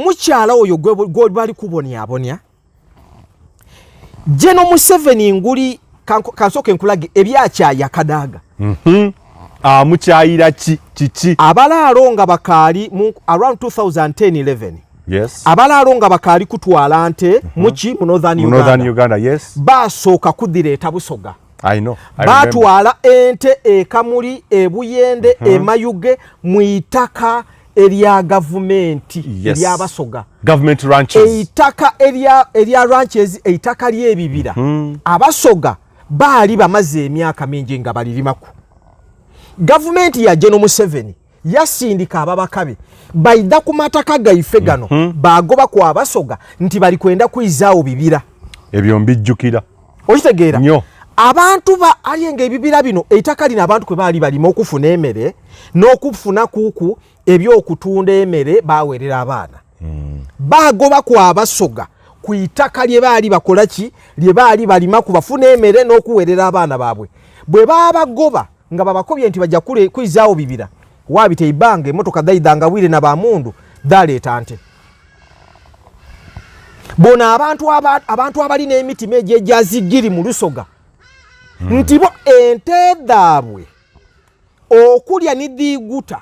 Omukyala oyo gwe bali kubonyabonya, General Museveni nguli kansooke nkulage ebyakyaya Kadaga. Amukyayira ki kiki? Abalaalo nga bakaali mu around 2010-11. Abalaalo nga bakaali kutwala nte muki mu northern Mu northern Uganda. Uganda, yes. Basooka kudireeta Busoga. I know. I remember. Batwala ente ekamuli, ebuyende, emayuge mu itaka erya gavumenti eryabasoga. Government ranches. Eitaka erya ranches, eitaka ly'ebibira. Abasoga baali bamaze emyaka mingi nga balirimaku. Gavumenti ya General Museveni yasindika ababaka be baida ku mataka gaife gano, bagoba ku abasoga nti bali kwenda kwizaawo bibira. Ebyo mbijjukira. Okitegeera? Nnyo. Abantu ba ayenga ebibira bino, eitaka lino abantu kwe baali balima okufuna emere n'okufuna kuku ebyokutunda emere bawerera abaana. Bagoba ku abasoga ku itaka lye baali bakola ki, lye baali balima ku bafuna emere n'okuwerera abaana baabwe. Bwe babagoba nga babakobye nti bajja kwizaawo bibira, waabita ebbanga emmotoka dhaidhanga bwire na bamundu dhaleeta nte. Bona abantu abalina emitima egy'egyazigiri mu Lusoga nti bo ente dhaabwe okulya ni dhiiguta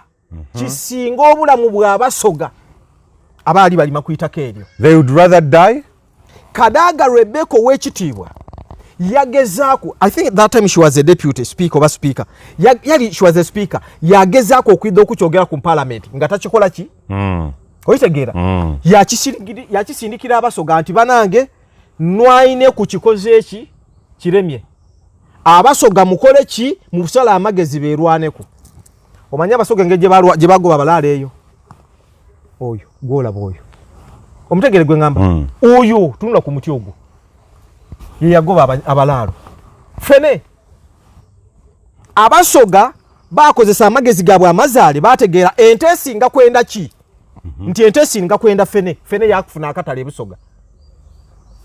kisinga obulamu bw'abasoga abaali balima ku itaka eryo. They would rather die. Kadaga Rebecca ow'ekitiibwa yagezaaku, I think that time she was a deputy speaker oba speaker, yali she was a speaker, yagezaako okwidha okukyogera ku parliament nga takikola ki. Okitegeera? Yakisindikira abasoga nti banange nwaine ku kikoze eki kiremye, abasoga mukole ki, musale amagezi beerwaneko. Omanye abasoga engeri gye bagoba abalaalo eyo, oyo gwolaba oyo omutegere gwe ŋŋamba, oyo tunula ku muti ogwo ye yagoba abalaalo fene. Abasoga bakozesa amagezi gaabwe amazaale, bategeera ente esinga kwenda ki, nti ente esinga kwenda fene. Fene yakufuna akatale ebusoga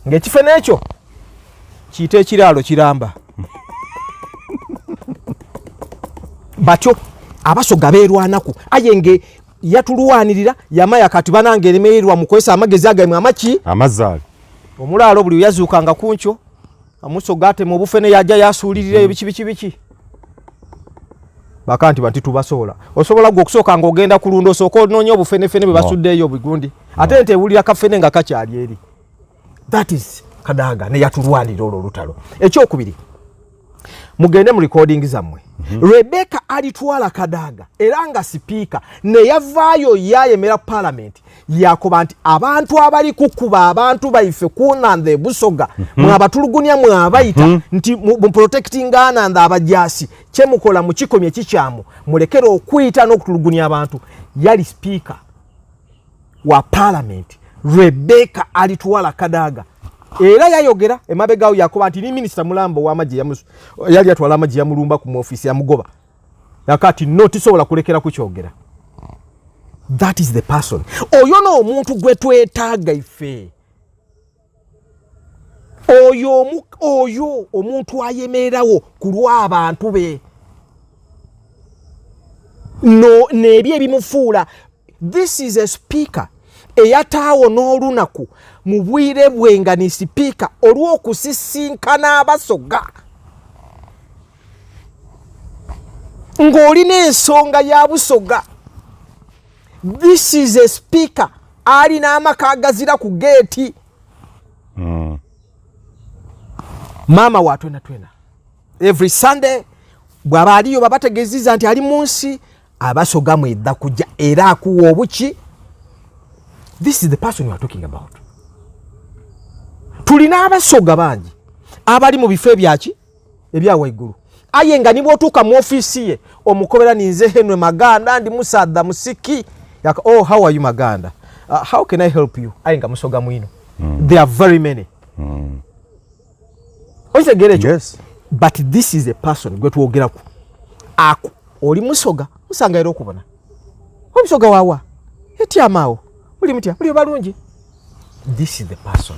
ng'ekifene ekyo kiyita ekiraalo kiramba. Batyo abasoga beerwanaku, aye nge yatulwanirira yamaya kati banange eremererwa mukozesa amagezi agaimwe amaki amazaale. Omulaalo buli yazuukanga ku nkyo amusoga atema obufene yajja yasuulirira eyo biki biki biki baka nti banti tubasobola. Osobola gwe okusooka ng'ogenda kulunda osooka onoonya obufenefene bwe basuddeeyo bigundi, ate nte ewulira kafene nga kakyali eri. That is Kadaga ne yatulwanira olwo olutalo. Ekyokubiri, mugende mu recording zammwe. Rebecca Alitwala Kadaga era nga sipiika ne yavaayo yayemera parliament yakoba nti abantu abali kukuba abantu baife kunanda ebusoga mwabatulugunya mwabayita nti mu protecting ananda abajasi, kyemukola mukikomye kikyamu, mulekere okwita n'okutulugunya abantu. Yali sipiika wa parliament Rebecca Alitwala Kadaga era yayogera emabegawo yakoba nti ni minisita Mulambo w'amagye yali atwala amagye yamulumba ku ofiisi yamugoba, yakati no tisobola kulekera kukyogera. That is the person, oyo n'omuntu gwe twetaaga ife, oyo oyo omuntu ayemererawo ku lw'abantu be no n'ebyo ebimufuula. This is a speaker eyataawo n'olunaku mu bwire bwe nga ni sipiika olw'okusisinkana abasoga ng'olina ensonga ya Busoga. This is a speaker alina amaka agazira ku geeti. Maama wa twena twena, every Sunday bw'aba aliyo babategeziza nti ali mu nsi abasoga mwedda kujja era akuwa obuki. This is the person you are talking about. Tulina abasoga bangi abali mu bifo ebyaki ebyawaggulu, aye nga nibwotuuka mu ofiisi ye omukobera ninze Henry Maganda ndi musaadha musiki. Yaka, "Oh, how are you, Maganda? How can I help you?" Aye nga musoga mwino. There are very many. Okitegeera ekyo? Yes. But this is a person gwe twogeraku aku oli musoga musanga era okubona omusoga wawa etyamaawo muli mutya muli balungi. This is the person,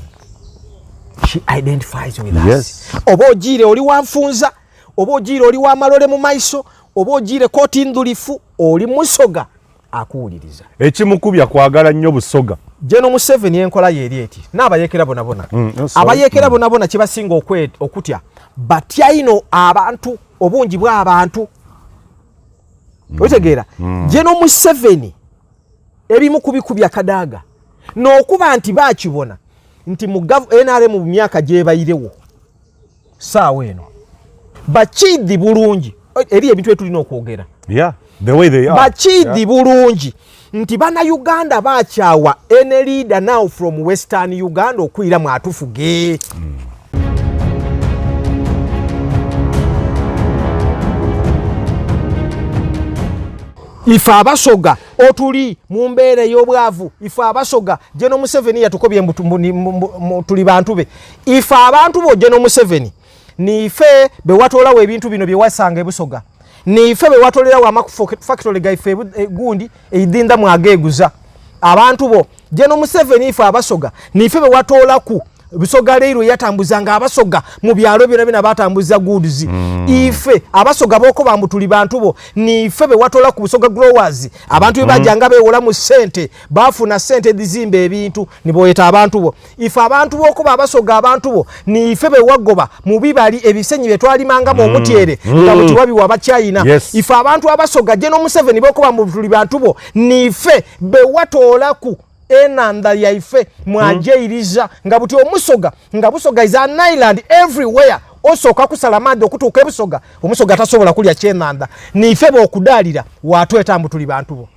she identifies with us. Oba ogiire oli wanfunza, oba ogiire oli wamalole mu maiso, oba ogiire kooti ndulifu, oli musoga. Akuwuliriza. Ekimukubya kwagala nnyo Busoga. General Museveni enkola ye eri eti n'abayeekera bona bona. Oh, sorry. Abayeekera bona bona kibasinga okutya, batya ino abantu, obungi bw'abantu. Otegeera? General Museveni ebimu kubikubya Kadaga n'okuba nti bakibona nti mu NRM mu myaka gyebayirewo saawa eno bakiidi bulungi eri ebintu ebitulina okwogera. Yeah, the way they are. Bakiidi bulungi nti bannayuganda bakyawa any leader now from Western Uganda okwiramu atufuge. Ife Abasoga otuli mu mbeera ey'obwavu, ife Abasoga General Museveni yatukobye mbu tuli bantu be. Ife abantu bo General Museveni niife be watoolawo ebintu bino bye wasanga ebusoga, niife be watolerawo amafactory gaife gundi eidinda mwageeguza abantu bo General Museveni. Ife Abasoga niife be watoolaku Busoga Railway yatambuzanga Abasoga mu byalo byona byona, batambuza goods. Ife Abasoga boko bambu tuli bantu bo niife be watola ku Busoga Growers, abantu be bajanga bewola mu ssente, bafuna ssente dizimba ebintu niboyeta abantu bo. Ife abantu boko Abasoga abantu bo niife be wagoba mu bibali ebisenyi bye twalimanga mu omutyere nga buti wabiwa Abachina. Ife abantu Abasoga General Museveni boko bambu tuli bantu bo niife be watoolaku enanda yaife mwajeiriza nga buti omusoga nga Busoga is an island everywhere, osooka kusala madde okutuuka ebusoga, omusoga tasobola kulya kyenanda, niife b'okudaalira watweta mbu tuli bantu bo.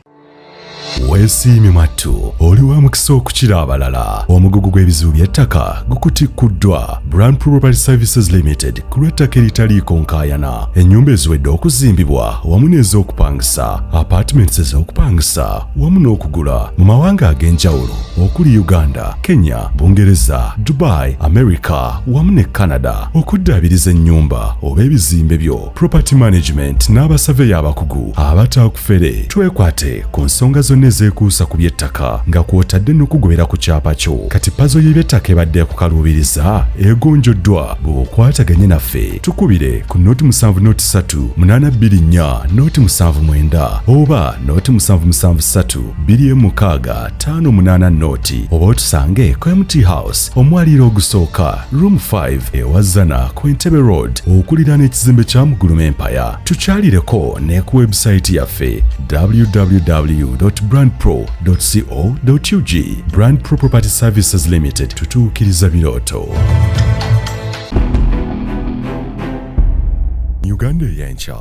Weesiimye mwattu, oli wa mukisa okukira abalala. Omugugu gw'ebizibu by'ettaka gukutikkuddwa Brand Property Services Limited ku lw'ettaka eritaliiko nkaayana, ennyumba eziwedde okuzimbibwa wamu n'ez'okupangisa, apartments ez'okupangisa wamu n'okugula mu mawanga ag'enjawulo okuli Uganda, Kenya, Bungereza, Dubai, America wamu ne Canada. Okuddaabiriza ennyumba oba ebizimbe byo, property management n'abasaveya abakugu abataakufere. Twekwate ku nsonga zonna ezeekuusa ku by'ettaka nga kw'otadde n'okugobera ku kyapa kyo. Kati puzzle y'eby'ettaka ebadde ekukaluubiriza egonjoddwa bw'okwataganye naffe. Tukubire ku 0 7 0 3 824 079 oba 0 773 26 58 0 oba otusange ku MT House, omwaliiro ogusooka, room 5, ewazana ku Entebbe Road okuliraana ekizimbe kya Muguluma Empire. Tukyalireko ne ku website yaffe www.brandpro.co.ug. Brand Pro Property Services Limited, tutuukiriza birooto. Uganda ey'enkya.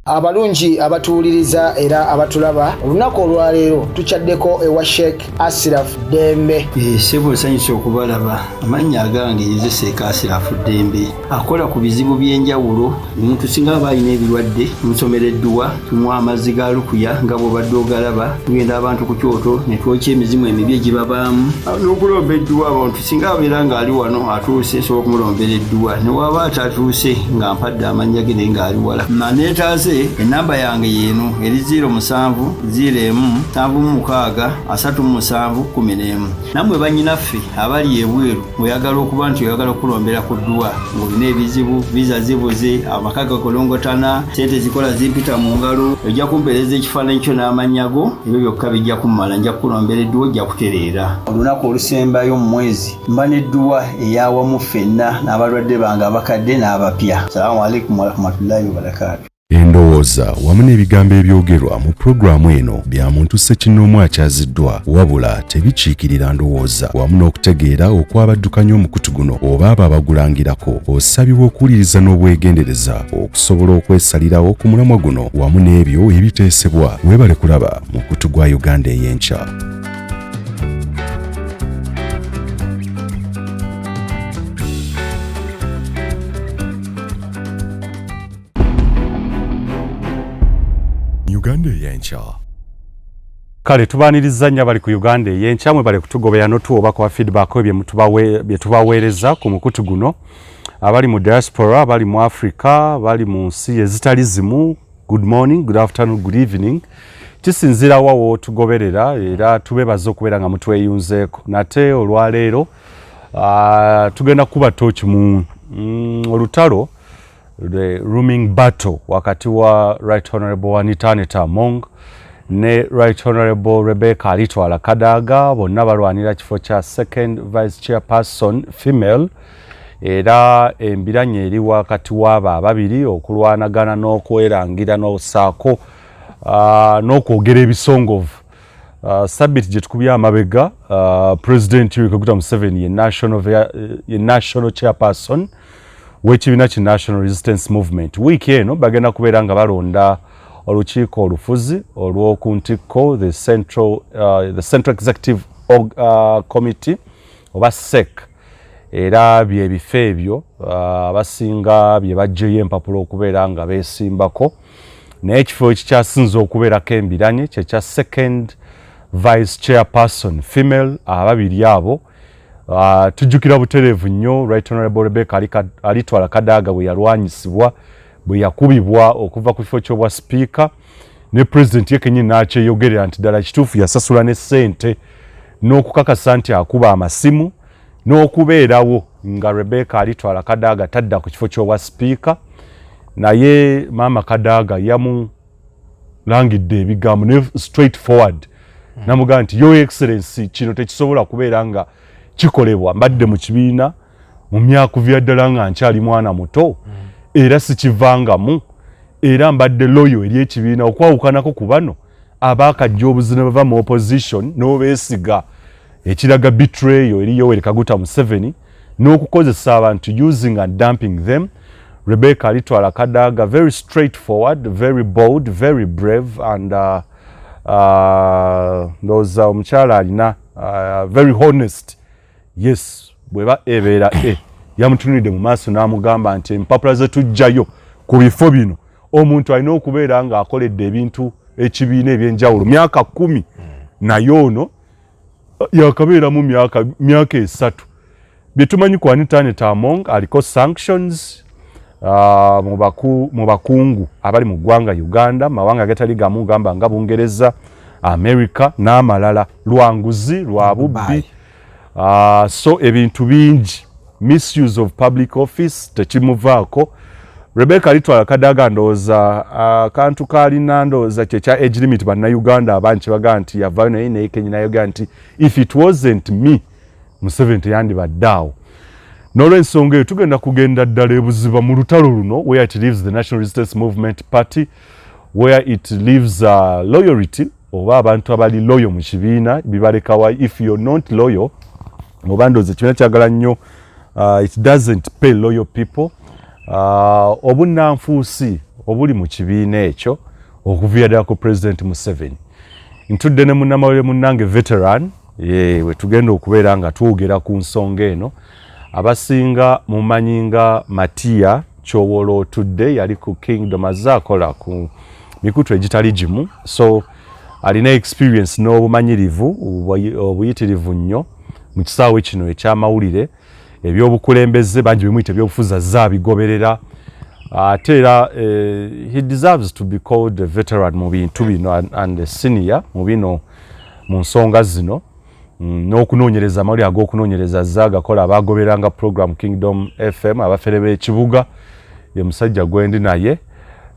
Abalungi abatuwuliriza era abatulaba, olunaku olwaleero tukyaddeko ewa Sheikh Asiraf Ddembe. Ssebo, nsanyusa okubalaba. Amannya agange nze Sheikh Asirafu Ddembe, akola ku bizibu by'enjawulo. Omuntu singa aba alina ebirwadde, tumusomera edduwa, tumuwa amazzi ga lukuya nga bw'obadde ogalaba. Tugenda abantu ku kyoto ne twokya emizimu emibi egibabaamu n'okulomba edduwa. Abantu singa abeera ng'ali wano atuuse, nsobola okumulombera edduwa, ne waba atatuuse nga mpadde amannya ge naye ng'ali wala naneetaase. Enamba yange yeeno eri 07 01 76 37 11. Nammwe bannyinaffe abali ebweru, ng'oyagala okuba nti oyagala okulombera ku dduwa, ng'olina ebizibu, visa zibuze, amaka gakolongotana, sente zikola zimpita mu ngalo, ojja kumpeereza ekifaananyi kyo n'amannya go, ebyo byokka bijja kummala, nja kukulombera edduwa, ojja kutereera. Olunaku olusembayo mu mwezi mba n'edduwa eyawamu ffenna n'abalwadde bange abakadde n'abapya. Salaamu alaikum warahmatullahi wabarakaatu. Endowooza wamu n'ebigambo ebyogerwa mu pulogulaamu eno bya muntu ssekinnoomu akyaziddwa, wabula tebikiikirira ndowooza wamu n'okutegeera okw'abaddukanya omukutu guno oba abo abagulangirako. Osabibwa okuwuliriza n'obwegendereza okusobola okwesalirawo ku mulamwa guno wamu n'ebyo ebiteesebwa. Weebale kulaba mukutu gwa Uganda ey'enkya. Uganda ey'enkya. Kale tubaaniriza nnyo abali ku Uganda ey'enkya. Mwebale kutugobera notuwa oba kuba feedback bye tubaweereza ku mukutu guno. Abali mu diaspora, abali mu Africa, abali mu nsi ezitali zimu, good morning, good afternoon, good evening, kisinziira wa wootugoberera, era tubebaza okubeera nga mutweyunzeeko. Nate olwaleero tugenda kuba toki mu olutalo, the rooming battle wakati wa Right Honorable Anita Anita Among Ne Right Honorable Rebecca Alitwala Kadaga, bonna balwanira kifo kya second vice chairperson female, era embiranye eri wakati w'abo ababiri okulwanagana n'okwerangira n'osaako n'okwogera ebisongovu. Sabiti gye tukubye amabega, President Yoweri Kaguta Museveni ye national chairperson w'ekibiina ki National Resistance Movement. Wiiki eno bagenda kubeera nga balonda olukiiko olufuzi olw'oku ntikko, the Central Executive Committee oba CEC. Era byebifo ebyo abasinga bye bajjeyo empapula okubeera nga beesimbako, naye ekifo ekikyasinze okubeerako embiranye kyekya second vice chairperson female. Ababiri abo, tujjukira butereevu nnyo Right Honorable Rebecca Alitwala Kadaga bwe yalwanyisibwa, bwe yakubibwa okuva ku kifo ky'obwa sipiika, ne President ye kenyini n'akyeyogerera nti ddala kituufu yasasula ne ssente n'okukakasa nti akuba amasimu n'okubeerawo nga Rebecca Alitwala Kadaga tadda ku kifo ky'obwa sipiika. Naye maama Kadaga yamulangidde ebigambo ne straight forward namugamba nti, "Your Excellency, kino tekisobola kubeera nga kikolebwa. Mbadde mu kibiina mu myaka kuviira ddala nga nkyali mwana muto, era sikivangamu, era mbadde loyal eri ekibiina, okwawukanako ku bano abaakajja obuzina bava mu opposition n'obeesiga." Ekiraga betrayal eri Yoweri Kaguta Museveni n'okukozesa abantu, using and dumping them. Rebecca Alitwala Kadaga, very straightforward, very bold, very brave and ndowooza omukyala alina very honest. Yes, bweba ebeera e yamutunulidde mu maaso n'amugamba nti empapula ze tujjayo ku bifo bino, omuntu alina okubeera ng'akoledde ebintu ekibiina ebyenjawulo myaka 10, naye ono yakabeeramu myaka 3. Bye tumanyi ku Anita Annet Among, aliko sanctions mu bakungu abali mu ggwanga Uganda, mawanga agatali gamu, gamba nga Bungereza, America n'amalala, lwanguzi lwa bubbi. So ebintu bingi, misuse of public office, tekimuvaako. Rebecca Alitwala Kadaga, ndowooza akantu kalina, ndowooza kyekya age limit. Bannayuganda abangi kyebagaa nti yavaayo, naye Kenya nayogera nti if it wasn't me, Museveni teyandibadde awo. N'olwensonga eyo tugenda kugenda ddala ebuziba mu lutalo luno, where it leaves the National Resistance Movement Party, where it leaves loyalty, oba abantu abali loyal mu kibiina bibalekawa. If you're not loyal, oba ndowooza ekibiina kyagala nnyo, it doesn't pay loyal people. Obunnanfuusi obuli mu kibiina ekyo okuviira ddala ku President Museveni. Ntudde ne munnamawulire munnange veteran, we tugenda okubeera nga twogera ku nsonga eno. Abasinga mumanyi nga Matiya Kyowolo Otudde, yali ku Kingdom, azze akola ku mikutu egitali gimu, so alina experience n'obumanyirivu obuyitirivu nnyo mu kisaawe kino ekyamawulire. Ebyobukulembeze bangi bimuyita ebyobufuzi, azze abigoberera, ate era he deserves to be called a veteran mu bintu bino and a senior mu bino, mu nsonga zino, n'okunoonyereza amawulire ag'okunoonyereza azze agakola. Abagoberanga program Kingdom FM, abafere b'ekibuga, ye musajja gwendi naye.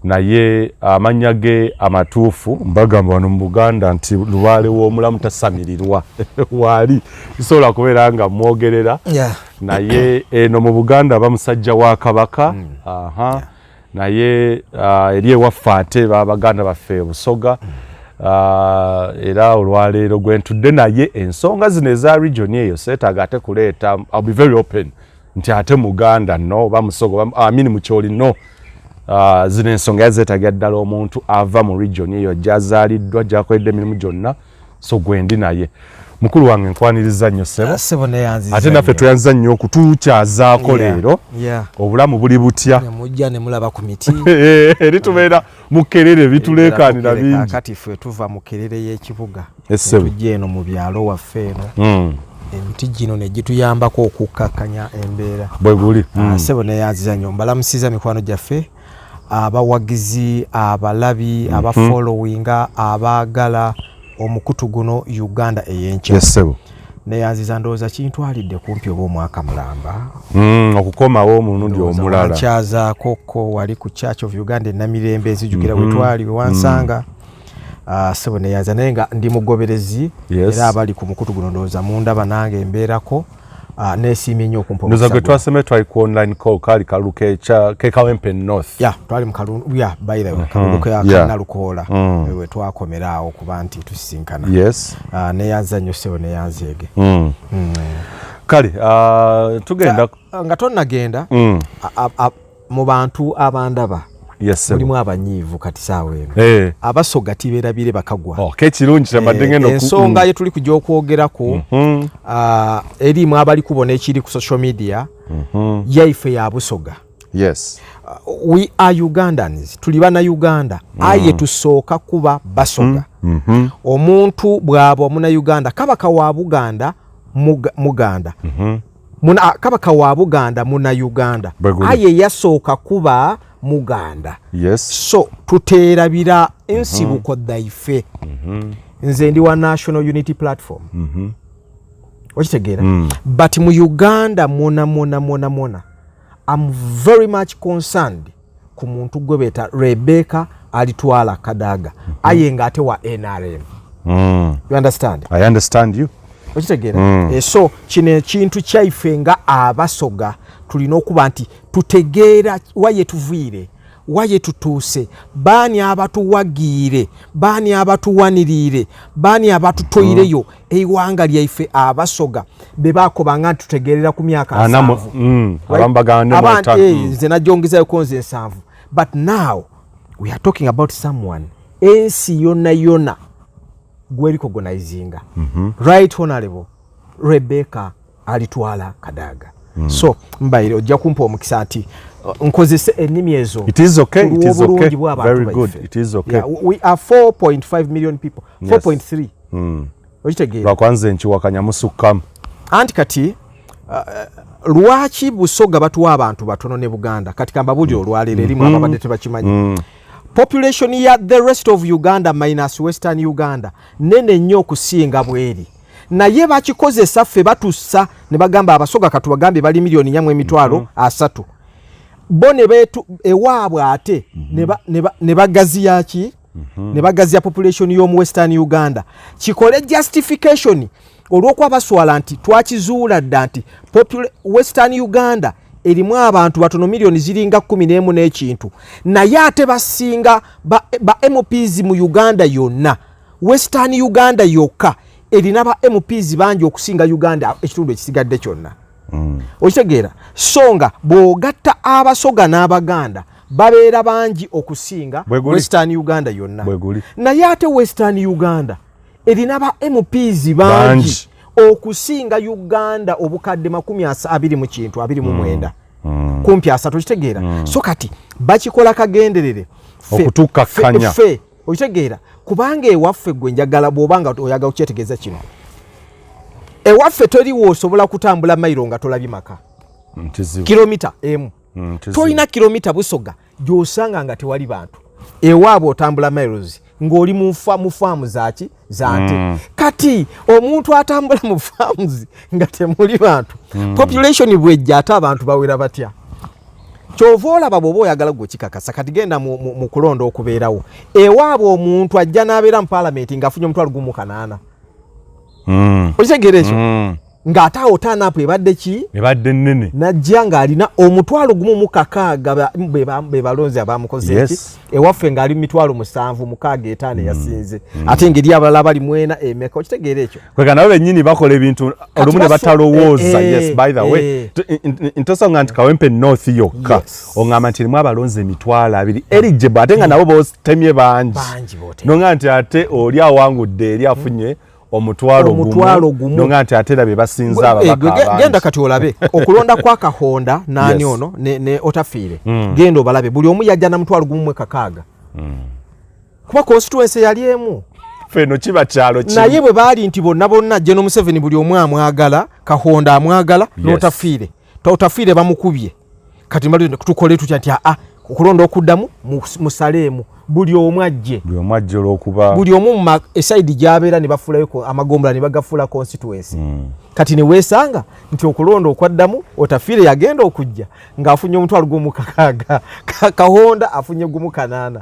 Naye amannya ge amatuufu, mbagamba wano mu Buganda nti lubaale w'omulamu tasamirirwa, waali kisobola kubeera nga mwogerera. Naye eno mu Buganda aba musajja wa Kabaka. Aha. Naye eri ewaffe ate babaganda baffe Busoga. Era olwaleero gwe ntudde naye ensonga zino eza region eyo seetaaga ate kuleeta. I'll be very open nti ate Muganda no, oba Musoga oba amini Mukyoli no. Zino ensonga yazeetaagira ddala omuntu ava mu region eyo gyazaaliddwa, gyakoledde emirimu gyonna. So gwendi naye mukulu wange, nkwaniriza nnyo ssebo. Ssebo, neyanziza. Ate naffe tweyanziza nnyo okutukyazaako leero. Obulamu buli butya? Mujja ne mulaba ku miti. Eri tubeera mu kerere, bituleekaanira bingi. Kati ffe tuva mu kerere y'ekibuga, Essebo. tujja eno mu byalo waffe eno, emiti gino ne gituyambako okukkakkanya embeera. Bwe guli. Ah, ssebo, neyanziza nnyo, mbalamusiza mikwano gyaffe, abawagizi, abalabi, abafollowinga, abaagala omukutu guno Uganda Eyenkya. Essebo. Neyanziza, ndowooza kintwalidde kumpi oba omwaka mulamba okukomawo omulundi Ndowooza omulala. wankyazaako ko wali ku Church of Uganda e Namirembe, nzijukira bwe twali we wansanga. Sebo neyanza, naye nga ndi mugoberezi. Era abali ku mukutu guno ndowooza mundaba nange embeerako. Nesiimye nnyo okumpa Ndoza omukisa gwe guno. Twaseme twali ku online call, kaali kalulu ke Kawempe North. Ya, twali mu kalulu ya, by the way, kalulu ka Nalukoola we twakomera awo kuba nti tusisinkana. Neyanza nnyo sebo, neyanzeege. Kale tugenda Nga tonnagenda, mu bantu abandaba mulimu abanyiivu kati saawa eno. Abasoga tibeerabire bakagwa. Oh, kekirungi kyambadde ngenda Ensonga ye tuli kujja okwogerako erimu abali kubona ekiri ku social media yaife ya Busoga. We are Ugandans, tuli bana Uganda, aye tusooka kuba Basoga. Omuntu bw'aba Omunauganda, kabaka wa Buganda Muganda, kabaka wa Buganda muna Uganda, Bwe guli. Aye yasooka kuba Muganda. So tuteerabira ensibuko dhaife. Nze ndi wa National Unity Platform, okitegeera? But mu Uganda mwona mwona mwona mwona, am very much concerned ku muntu gwe beeta Rebecca Alitwala Kadaga, aye nga ate wa NRM. You understand? I understand you. Okitegeera? So kino ekintu kyaife nga Abasoga tulina okuba nti tutegeera waye tuviire, waye tutuuse, baani abatuwagiire, baani abatuwaniriire, baani abatutoireyo eiwanga lyaife. Abasoga be bakobanga nti tutegeerera ku myaka 70. Right? Abamu bagamba ne mu 50. Nze najongezayoko nze 70, but now we are talking about someone ensi yonna yonna gwerecognizinga, Right Honorable Rebecca Alitwala Kadaga. So mbaire ojja kumpa omukisa nti nkozese ennimi ezo It is okay, it is okay. obulungi bw'abantu Very good. baife. It is okay. Yeah, we are 4.5 million people, 4.3. Okitegeera? Lwakwanze nkiwakanya, musukkamu. Anti kati lwaki Busoga batuwa abantu batono ne Buganda? Kati kambabuulire olwaleero erimu ababadde tebakimanyi. Population ya the rest of Uganda minus Western Uganda nene nnyo okusinga bweri, naye bakikozesa ffe batussa ne bagamba Abasoga katubagambye bali 4,300,000, bo ne betu ewaabwe ate ne bagaziya ki, ne bagaziya population y'omu Western Uganda kikole justification olw'okuba baswala nti twakizuula dda nti Western Uganda erimu abantu batono, miliyoni ziringa 11 n'ekintu, naye ate basinga ba MPs mu Uganda yonna. Western Uganda yokka erina ba MPs bangi okusinga Uganda ekitundu ekisigadde kyonna. Okitegeera? So nga bw'ogatta Abasoga n'Abaganda babeera bangi okusinga Bwe guli. Western Uganda yonna. Bwe guli. Naye ate Western Uganda erina ba MPs bangi Bangi. okusinga Uganda obukadde 20 mu kintu, 29, kumpi 30. Okitegeera? So kati bakikola kagenderere Okutukkakkanya. Ffe, okitegeera, kubanga ewaffe gwe njagala bw'oba nga oyagala okyetegeeza kino, ewaffe teriwo osobola kutambula mayiro nga tolabye maka. Kizibu. Kilomita 1. Kizibu. Tolina kilomita Busoga gy'osanga nga tewali bantu. Ewaabwe otambula miles ng'oli mu faamu zaki, za nte. Kati omuntu atambula mu farms nga temuli bantu, population bwejja ate abantu bawera batya? Kyova olaba bw'oba oyagala gwe kikakasa, kati genda mu kulonda okubeerawo ewaabwe, omuntu ajja n'abeera mu paalamenti ng'afunye 1,800. Okitegeera ekyo? Ng'ate awo turn-up ebadde ki? Ebadde nnene. Najja ng'alina 16,000 be balonzi abamukoze eki. Ewaffe ng'ali mu 765,000 eyasinze, ate engeri abalala bali mwena emeka. Okitegeera ekyo? Kwega nabo bennyini bakola ebintu olumu ne batalowooza. Yes, by the way, ntosonga nti Kawempe North yokka oŋŋamba nti erimu abalonzi 20,000 eligible, ate nga nabo botemye bangi. Bangi b'otemye. Nonga nti ate oli awangudde eri afunye 100,000. 100,000. Nonga nti ate era be basinze ababaka abangi. Genda kati olabe okulonda kwa Kahonda nani ono ne Otafiire. Genda obalabe, buli omu yajja na 16,000, kuba constituency yali emu. Ffe eno kiba kyalo kimu. Naye bwe baali nti bonna bonna General Museveni buli omu amwagala, Kahonda amwagala, n'Otafiire, Otafiire bamukubye. Kati mbali tukole tutya nti aa okulonda okuddamu musaleemu Buli omu ajje, buli omu ajje olwokuba buli omu e side gy'abeera ne bafuulayo amagombolola ne bagafuula constituency. Kati ne weesanga nti okulonda okwaddamu, Otafiire yagenda okujja ng'afunye 60,000, Kahonda afunye 1,800.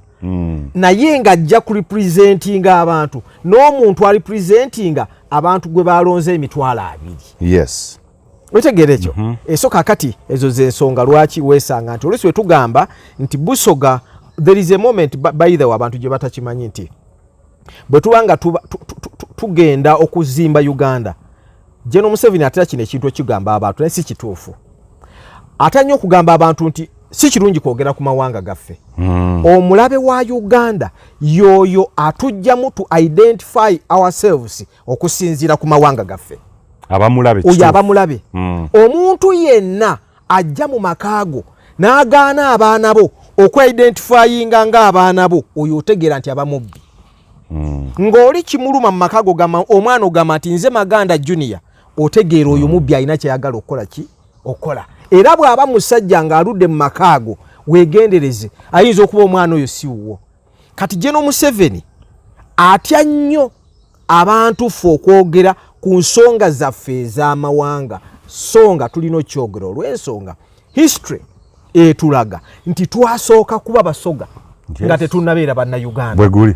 Naye ng'ajja kurepresentinga abantu, n'omuntu arepresentinga abantu gwe balonze 20,000. Otegeera ekyo? Eso kakati ezo zensonga lwaki weesanga nti oluusi wetugamba nti Busoga, there is a moment, by the way, abantu gye batakimanyi nti bwe tuba nga tugenda okuzimba Uganda, General Museveni atera kino ekintu ekigamba abantu, naye si kituufu. Ate nnyo okugamba abantu nti si kirungi kwogera ku mawanga gaffe. Omulabe wa Uganda yoyo atujjamu to identify ourselves okusinziira ku mawanga gaffe. Abamulabe. Oyo abamulabe. Omuntu yenna ajja mu makaago n'agaana abaana bo okwidentifyinga ng'abaana bo, oyo otegeera nti aba mubbi. Ng'oli kimuluma mu maka go, gamba omwana ogamba nti nze Maganda Junior, otegeera oyo mubbi, alina kyayagala okukola ki okukola. Era bw'aba musajja ng'aludde mu maka ago, weegendereze, ayinza okuba omwana oyo si wuwo. Kati General Museveni atya nnyo abantu ffe okwogera ku nsonga zaffe ez'amawanga, so nga tulina okyogera olw'ensonga history etulaga nti twasooka kuba Basoga nga tetunnabeera Bannayuganda. Bwe guli.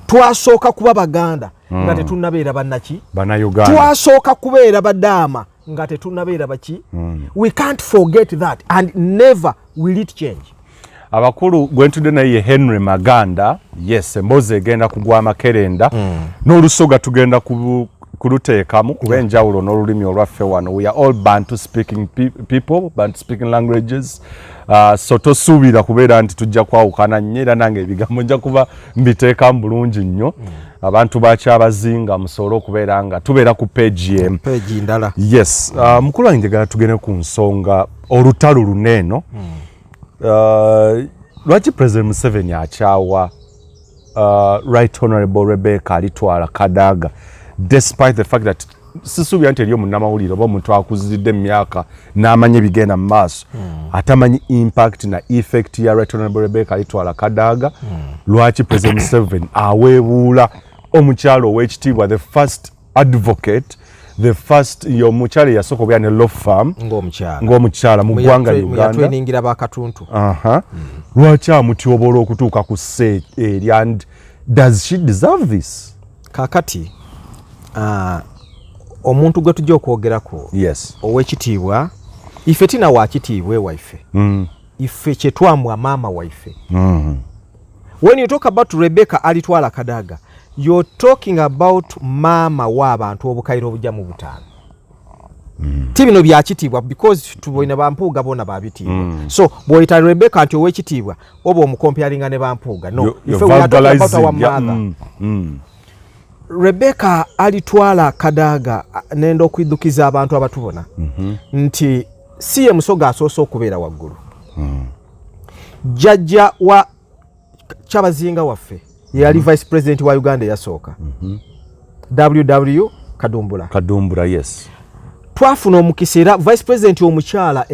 Twasooka kuba Baganda nga tetunnabeera bannaki? Bannayuganda. Twasooka kubeera Badaama nga tetunnabeera baki? We can't forget that and never will it change. Abakulu, gwentudde naye ye Henry Maganda. Yes, emboozi egenda kugwa amakerenda n'Olusoga tugenda kuluteekamu kuba enjawulo n'olulimi olwaffe wano. We are all Bantu speaking people, Bantu speaking languages. So tosuubira kubeera nti tujja kwawukana nnyo, era nange ebigambo nja kuba mbiteekamu bulungi nnyo. Abantu bakyabazinga musobole okubeera nga tubeera ku page emu. Page ndala. Yes. Mukulu wange, njagala tugende ku nsonga olutalo luno eno. Lwaki President Museveni akyawa Right Honorable Rebecca Alitwala Kadaga, despite the fact that sisuubira nti eriyo munnamawulire oba omuntu akuziridde mu myaka n'amanya ebigenda mu maaso atamanyi impact na effect ya Right Honorable Rebecca Alitwala Kadaga? Lwaki President Museveni aweebuula omukyalo ow'ekitiibwa, the first advocate, the first omukyala eyasooka obeera ne law firm ng'omukyala ng'omukyala mu ggwanga Uganda? Yatweningira bakatuntu. Aha. Lwaki amutyobola okutuuka ku ssa eri, and does she deserve this? Kakati omuntu gwe tujja okwogerako, owekitiibwa, ife tina wakitiibwa ewaife. Ife kyetwamwa maama waife. When you talk about Rebecca Alitwala Kadaga, you're talking about maama w'abantu obukaire obujja mu 5. Ti bino byakitiibwa because tuboina bampuuga bona babitiibwa. So bw'oyita Rebecca nti owekitiibwa, oba omucomparinga ne bampuuga, no. You're Ife we are talking about our vulgarizing, yeah. mother. Rebecca Alitwala Kadaga, nenda okwidukiza abantu abatubona nti si ye Musoga asoose okubeera waggulu. Jjajja wa Kyabazinga waffe yeyali vice president wa Uganda eyasooka, WW Kadumbula. Kadumbula, yes. Twafuna omukisa era vice president omukyala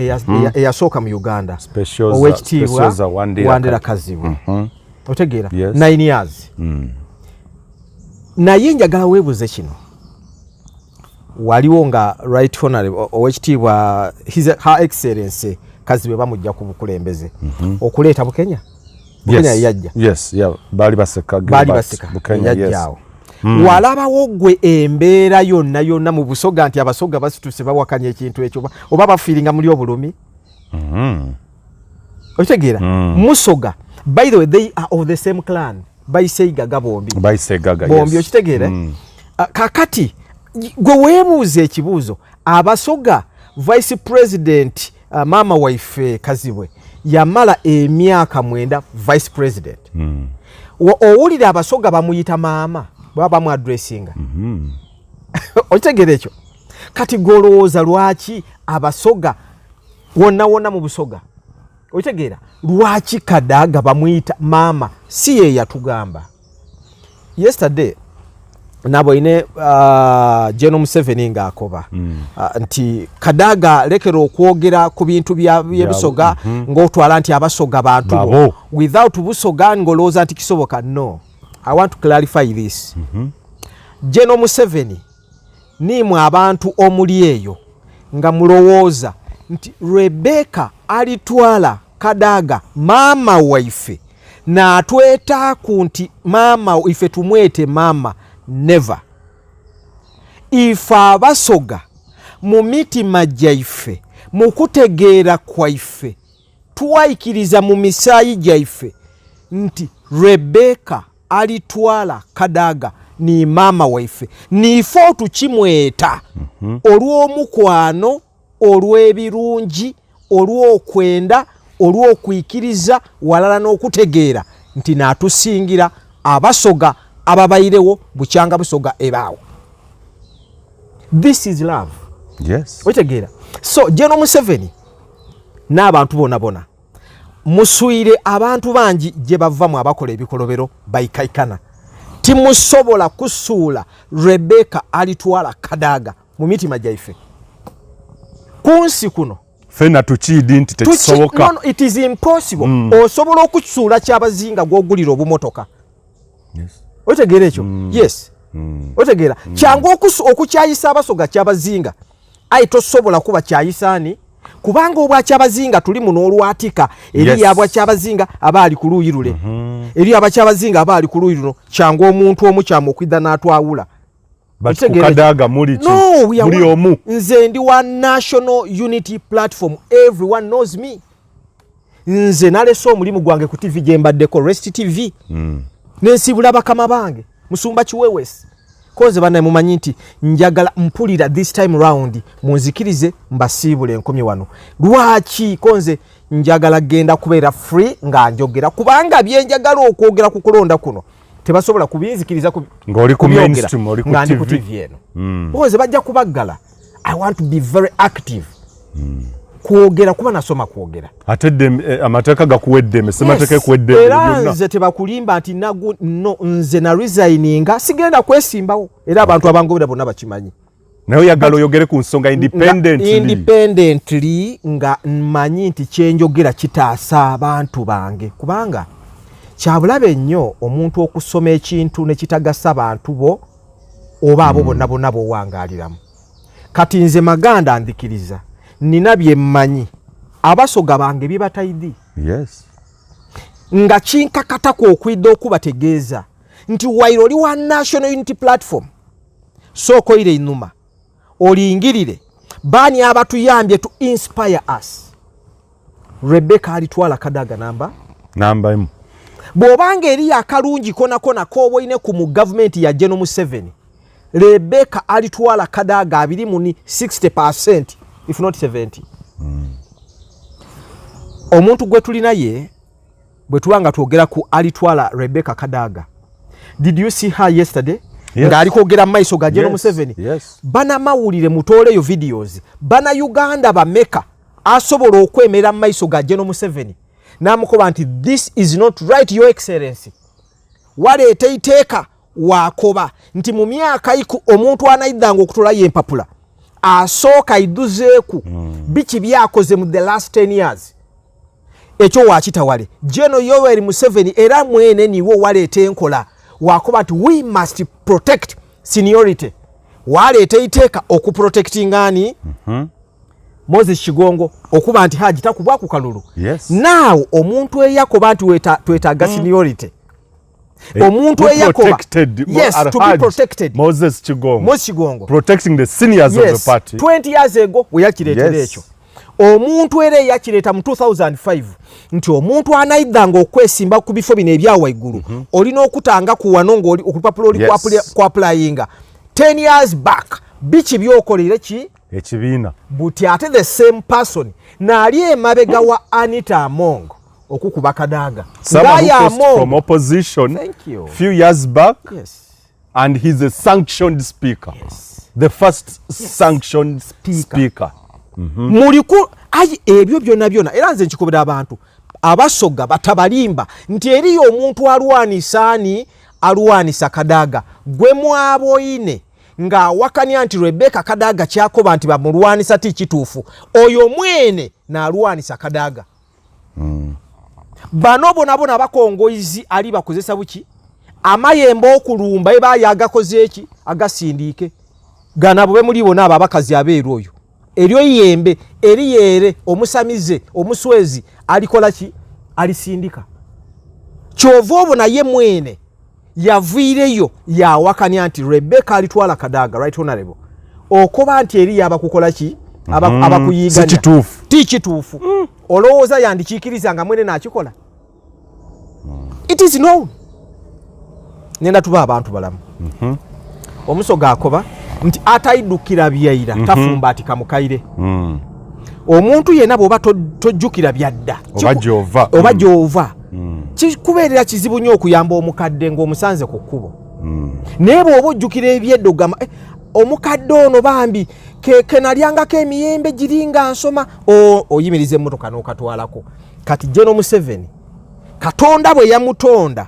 eyasooka mu Uganda, owekitiibwa Specioza Wandira. Wandira Kazibwe. Otegeera? Yes. 9 years. Naye njagala weebuze kino: waliwo nga Right Honorable, owekitiibwa Her Excellency Kazibwe bamujja ku bukulembeze okuleeta Bukenya, Bukenya yajja. Yes, yeah, baali baseka. Baali Gilbert baseka. Bukenya, yes. Yajjaawo. Walabawo gwe embeera yonna yonna mu Busoga nti Abasoga basituse bawakanya ekintu ekyo, oba bafiiringa muli obulumi? Okitegeera? Musoga, by the way, they are of the same clan, bayiseigaga bombi. Bayisegaga. Bombi. Yes. Okitegeera? Ah, kakati gwe weebuuza ekibuuzo, Abasoga, vice president, maama waife Kazibwe yamala emyaka 9 vice president. Owulira Abasoga bamuyita maama baba bamuaddressinga? Okitegeera ekyo? Kati golowooza lwaki Abasoga wonna wonna mu Busoga, okitegeera, lwaki Kadaga bamuyita maama? Si ye yatugamba yesterday Naboine General Museveni ng'akoba nti Kadaga lekera okwogera ku bintu byebusoga ng'otwala nti Abasoga bantu bo, without Busoga ng'olowooza nti kisoboka. No, I want to clarify this. General Museveni, niimwe abantu omuli eyo nga mulowooza nti Rebecca Alitwala Kadaga maama waife n'atwetaaku nti maama ife tumwete maama, never. Ife Abasoga mu mitima gyaife, mu kutegeera kwaife, twayikiriza mu misaayi gyaife nti Rebecca Alitwala Kadaga ni maama waife, niife otukimweta olw'omukwano, olw'ebirungi, olw'okwenda, olw'okwikiriza walala n'okutegeera nti naatusingira Abasoga ababairewo bukyanga Busoga ebaawo. This is love. Okitegeera? So General Museveni n'abantu bona bona muswire, abantu bangi gye bavamu abakola ebikolobero baikaikana, timusobola kusuula Rebecca Alitwala Kadaga mu mitima gyaife ku nsi kuno. Fena tukiidi nti tekisoboka. No, no, it is impossible. Osobola okusuula Kyabazinga gwogulira obumotoka. Otegeera ekyo? Yes. Otegeera? Kyangu okukyayisa Abasoga Kyabazinga, aye tosobola kuba kyayisaani kubanga obwakyabazinga tuli muno olwatika eri abwakyabazinga aba ali ku luuyi lule, eri abakyabazinga aba ali ku luuyi luno. Kyangu omuntu omu kyamu okwidha n'atwawula. But Okitegeera? Kukadaaga muli ki? No, we are Muli one. omu. Nze ndi wa National Unity Platform, everyone knows me. Nze nalese omulimu gwange ku TV gye mbaddeko, Rest TV, nensibula bakama bange, Musumba Kiwewesi, koze bannaye mumanyi nti njagala mpulira this time round munzikirize mbasiibule enkomye wano. Lwaki? Konze njagala genda kubeera free nga njogera, kubanga byenjagala okwogera ku kulonda kuno tebasobola kubinzikiriza Ng'oli ku kubyogera mainstream, oli ku nga ndi ku TV. TV eno. Koze bajja kubaggala. I want to be very active kwogera, kuba nasoma kwogera. Ate amateeka gakuwa eddembe, semateeka ekuwa eddembe Era byonna. nze tebakulimba nti nagu no, nze na resigninga, sigenda kwesimbawo, era abantu abangobera bonna bakimanyi. Naye oyagala oyogere ku nsonga independently. Independently, nga mmanyi nti kyenjogera kitaasa abantu bange, kubanga kyabulabe nnyo omuntu okusoma ekintu ne kitagasa bantu bo oba abo bonna bonna b'owangaaliramu. Kati nze Maganda nzikiriza nina bye mmanyi Abasoga bange bye batayidi, nga kinkakatako okwidda okubategeeza nti waire oli wa National Unity Platform, sooka oyire einuma olingirire baani abatuyambye to inspire us. Rebecca Alitwala Kadaga namba Namba emu. Bw'obanga eriyo akalungi konakona koboine ku mu gavumenti ya General Museveni, Rebecca Alitwala Kadaga abiri mu ni 60% if not 70. Omuntu gwe tulina ye bwe tuba nga twogera ku Alitwala Rebecca Kadaga, did you see her yesterday? Yes. Ng'ali kwogera mu maiso ga General Yes, Museveni. yes. Banamawulire, mutooleyo videos. Bana Uganda bameka asobola okwemera mu maiso ga General Museveni n'amukoba nti this is not right, your excellency, waleeta iteeka wakoba nti mu myaka iku omuntu anaidanga okutolayo empapula asooka aiduzeeku biki byakoze mu the last 10 years. Ekyo wakitawale General Yoweri Museveni, era mwene niwe waleeta enkola wakoba nti we must protect seniority, waleeta iteeka okuprotectinga ani? Moses Kigongo, okuba nti Haji takubwa ku kalulu. Naawe omuntu eyakoba nti twetaaga seniority, omuntu Who eyakoba protected yes, to be Alhaji protected. Moses Kigongo. Moses Kigongo. Protecting the seniors of the party. 20 years ago we yakireetera ekyo. Omuntu era eyakireeta mu 2005 nti omuntu anaidanga okwesimba ku bifo bino ebya waggulu olina okutanga ku wano ng'oli olupapula oli kwapplyinga 10 years back biki byokolere ki ekibiina. Buti ate the same person naali emabega wa Anita Among okukuba Kadaga. Someone who Ngaya crossed Among. from opposition Thank you. few years back and he's a sanctioned speaker, the first sanctioned Speaker. speaker. Muliku ayi ebyo byonna byonna, era nze nkikubira abantu Abasoga batabalimba nti eriyo omuntu alwanisa ani, alwanisa Kadaga. Gwe mwaboine ng'awakanya nti Rebecca Kadaga kyakoba nti bamulwanisa ti kituufu, oyo mwene n'alwanisa Kadaga. Bano bonabona abakongoizi ali bakozesa buki amayembe okulumba ebaaya agakoze eki agasindiike ganabo bemuli bona abo abakazi abeeru oyo eryo yembe eriyere omusamize omuswezi alikola ki alisindika. Kyova obona ye mwene yaviireyo yawakanya nti Rebecca alitwala Kadaga right honorable okoba nti eri yabakukola ki abakuyiganya si ti kituufu. Olowooza yandikiikiriza nga mwene nakikola? It is known. Nenda tuba abantu balamu. Omusoga akoba nti ataidukira byaira tafumba ati kamukaire. Omuntu yenna bw'oba tojjukira byadda oba gy'ova kikubeerera kizibu nnyo okuyamba omukadde ng'omusanze ku kkubo. Naye bw'oba ojjukira ebyedda ogamba omukadde ono bambi kenalyangako emiyembe giri nga nsoma, oyimiriza emmotoka n'okatwalako. Kati General Museveni Katonda bwe yamutonda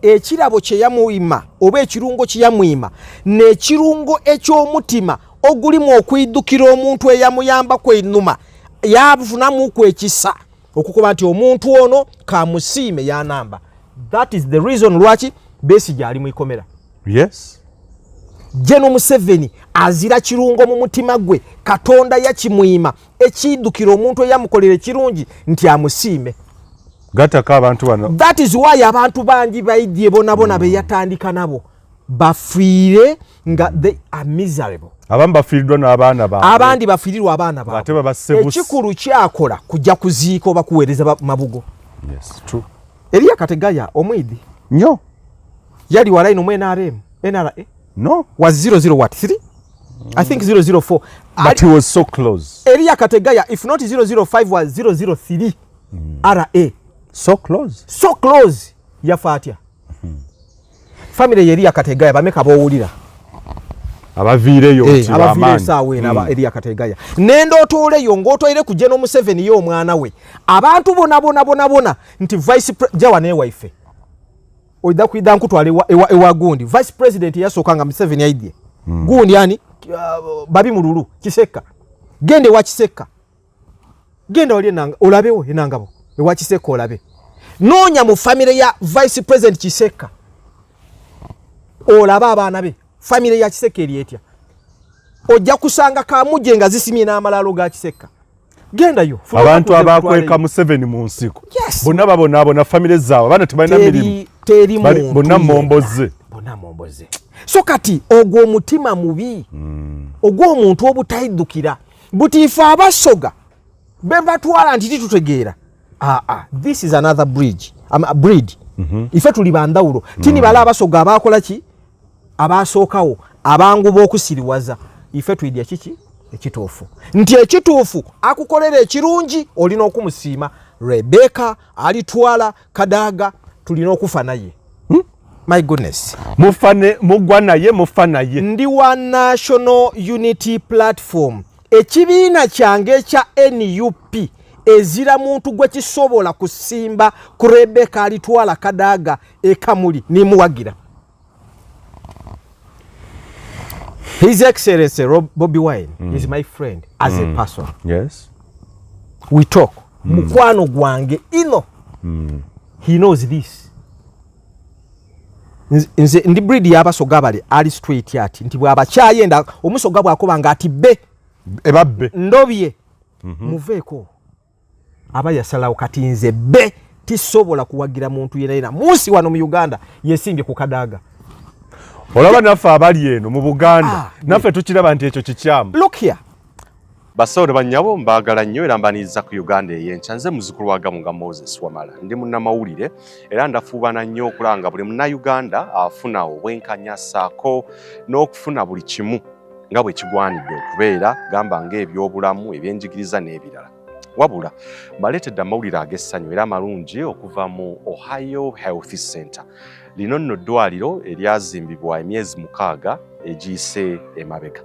ekirabo kye yamuyima oba ekirungo kye yamuyima n'ekirungo eky'omutima ogulimu okwidukira omuntu eyamuyambako enuma yabufunamuku ekisa okukuba nti omuntu ono kamusiime yanamba. That is the reason lwaki Besigye ali mu ikomera. Yes. General Museveni azira kirungo mu mutima gwe Katonda yakimuyima ekidukira omuntu eyamukolera ekirungi nti amusiime. Gataka abantu bano. That is why abantu bangi baidye bonabona beyatandika nabo bafiire nga they are miserable. Abamu bafiiriddwa n'abaana baabwe. Abandi bafiirirwa abaana baabwe. Ate babasse busi. Ekikulu kyakola kujja kuziika oba kuweereza mabugo. Yes, true. Eriya Kategaya omwidi. Nnyo. Yali wala ino mu NRM, NRA. No. Was 00 what? 3? I think 004. But he was so close. Eriya Kategaya, if not 005, was 003. RA. So close. So close. Yafa atya? Family ye Eriya Kategaya bameka b'owulira. Abaviireyo nti abaviireyo b'amaanyi. essaawa eno aba Eriya Kategaya. Nendootoleyo ng'otoire ku General Museveni ye omwana we. Abantu bona bona bona bona nti vice jawa n'ewaife. Oidha kwidha nkutwala ewa gundi. Vice President yasooka nga Museveni aidye. Gundi ani? Babi Mululu, Kisekka. Genda ewa Kisekka. Genda oli enanga, olabewo enangabo. Ewa Kisekka olabe. Noonya mu family ya Vice President Kisekka. Olaba abaana be. Family ya Kisekka eri etya? Ojja kusanga kamuje nga zisimye n'amalaalo ga Kisekka. Gendayo. Abantu abakweka Museveni mu nsiko. Yes. Bonna babonaabona family zaabwe, abaana tebalina mirimu. Teri muntu Bonna yenna. momboze. Bonna momboze. So kati ogwo omutima mubi. Ogwo omuntu obutaidukira. Butiife abasoga be batwala nti titutegeera. This is another bridge. A breed. Ife tuli bandawulo. Tini bala abasoga abakola ki? Abasookawo abangu b'okusiriwaza. Ife twidya kiki? Ekituufu. Nti ekituufu akukolera ekirungi olina okumusiima. Rebecca alitwala Kadaga tulina okufa naye. My goodness. Mufane mugwa naye mufa naye. Ndi wa National Unity Platform. Ekibiina kyange ekya NUP ezira muntu gwe kisobola kusimba ku Rebecca alitwala Kadaga ekamuli nimuwagira. His Excellency Bobi Wine is my friend as a person. Yes. We talk. Mukwano gwange ino. He knows this. Nze ndi breed y'abasoga bali ali straight ati nti bw'abakyayenda omusoga bw'akoba nga ati be ebabbe ndobye muveeko aba yasalawo. Kati nze be tisobola kuwagira muntu yena yena munsi wano mu Uganda yesimbye ku Kadaga. Olaba naffe abali eno mu Buganda naffe tukiraba nti ekyo kikyamu. Look here. Bassebo bannyabo mbaagala nnyo era mbaniriza ku Uganda ey'enkya. Nze muzzukulu wa Gamunga Moses Wamala, ndi munnamawulire era ndafuubana nnyo okulaba nga buli munnayuganda afuna obwenkanya ssaako n'okufuna buli kimu nga bwe kigwanidde okubeera, gamba ng'ebyobulamu, ebyenjigiriza n'ebirala. Wabula mbaleetedde amawulire ag'essanyu era amalungi okuva mu Ohio Health Center. Lino nno ddwaliro eryazimbibwa emyezi 6 egiyise emabega,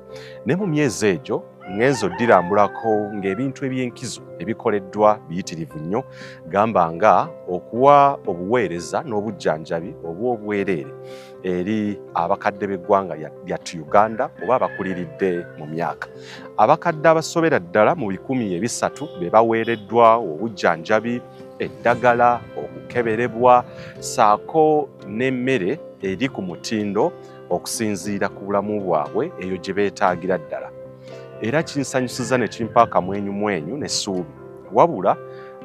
naye mu myezi egyo Ngenze odirambulako ng'ebintu eby'enkizo ebikoleddwa biyitirivu nnyo, gamba nga okuwa obuweereza n'obujjanjabi obw'obwereere eri abakadde b'eggwanga lyattu Uganda oba abakuliridde mu myaka. Abakadde abasobera ddala mu 300 be baweereddwa obujjanjabi, eddagala, okukeberebwa ssaako n'emmere eri ku mutindo okusinziira ku bulamu bwabwe eyo gye beetaagira ddala. Era kinsanyusiza ne kimpa akamwenyumwenyu n'essuubi. Wabula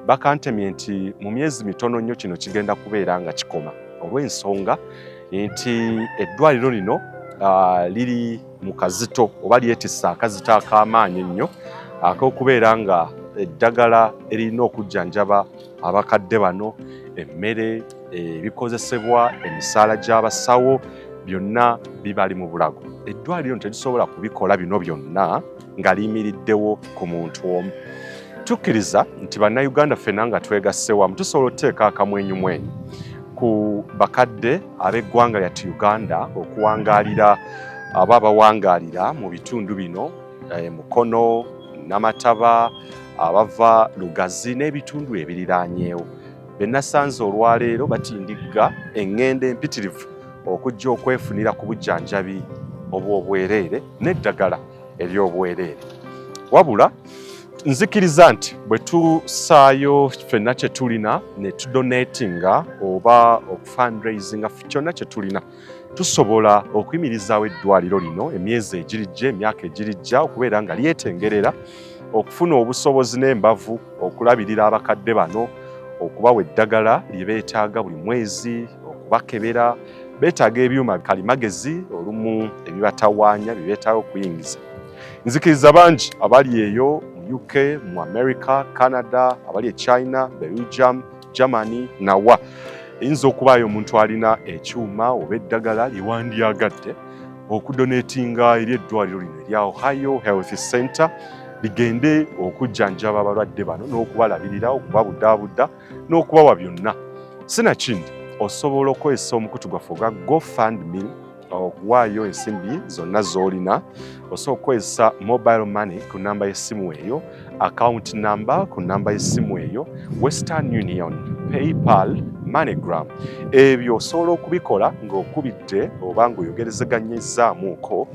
bakantemye nti mu myezi mitono nnyo kino kigenda kubeera nga kikoma olw'ensonga nti eddwaliro lino liri mu kazito oba lyetisse akazito ak'amaanyi ennyo ak'okubeera nga eddagala eririna okujjanjaba abakadde bano, emmere, ebikozesebwa, emisaala gy'abasawo, byonna bibali mu bulago. Eddwaliro terisobola kubikola bino byonna nga liyimiriddewo ku muntu omu. Tukkiriza nti Bannayuganda ffenna nga twegasse wamu tusobola okuteeka akamwenyumwenyu ku bakadde ab'eggwanga lyattu Uganda okuwangaalira aba abawangaalira mu bitundu bino, Mukono, Namataba, abava Lugazi n'ebitundu ebiriraanyeewo. Be nasanze olwaleero batindigga eŋŋendo empitirivu okujja okwefunira ku bujjanjabi obw'obwereere n'eddagala ery'obwereere. Wabula nzikiriza nti bwe tusaayo ffenna kye tulina ne tudonatinga oba okufundraisinga kyonna kye tulina, tusobola okuyimirizaawo eddwaliro lino emyezi egirijja, emyaka egirijja, okubeera nga lyetengerera okufuna obusobozi n'embavu okulabirira abakadde bano, okubawa eddagala lye beetaaga buli mwezi, okubakebera. Beetaaga ebyuma kalimagezi olumu ebibatawaanya bye beetaaga okuyingiza. Nzikiriza bangi abali eyo mu UK, mu America, Canada, abali e China, Belgium, Germany nawa eyinza okubaayo omuntu alina ekyuma oba eddagala lye wandyagadde okudonatinga eri eddwaliro lino erya Ohio Health Center ligende okujjanjaba abalwadde bano n'okubalabirira, okubabudaabuda n'okubawa byonna. Sinakindi osobola okukozesa omukutu gwaffe ogwa GoFundMe okuwaayo ensimbi zonna z'olina. Osobola okukozesa mobile money ku namba y'essimu eyo, account number ku namba y'essimu eyo, Western Union, PayPal, MoneyGram. Ebyo osobola okubikola ng'okubidde oba ng'oyogerezeganyizaamuuko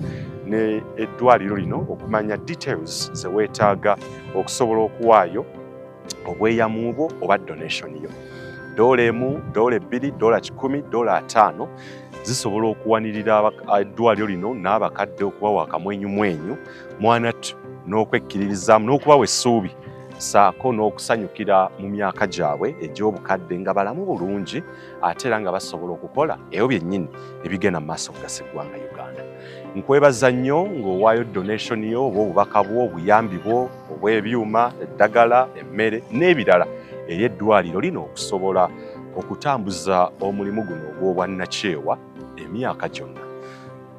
ne eddwaliro lino okumanya details ze weetaaga okusobola okuwaayo obweyamu bwo oba donation yo. $1, $2, $100, $50 zisobola okuwanirira eddwaliro lino n'abakadde okubawa akamwenyumwenyu mwanattu n'okwekkiririzaamu n'okubawa essuubi ssaako n'okusanyukira mu myaka gyabwe egy'obukadde nga balamu bulungi ate era nga basobola okukola ebyo byennyini ebigenda mu maaso okugasa eggwanga Uganda. Nkwebaza nnyo ng'owaayo donation yo oba obubaka bwo, obuyambi bwo obw'ebyuma, eddagala, emmere n'ebirala eri eddwaliro lino okusobola okutambuza omulimu guno ogw'obwannakyewa emyaka gyonna.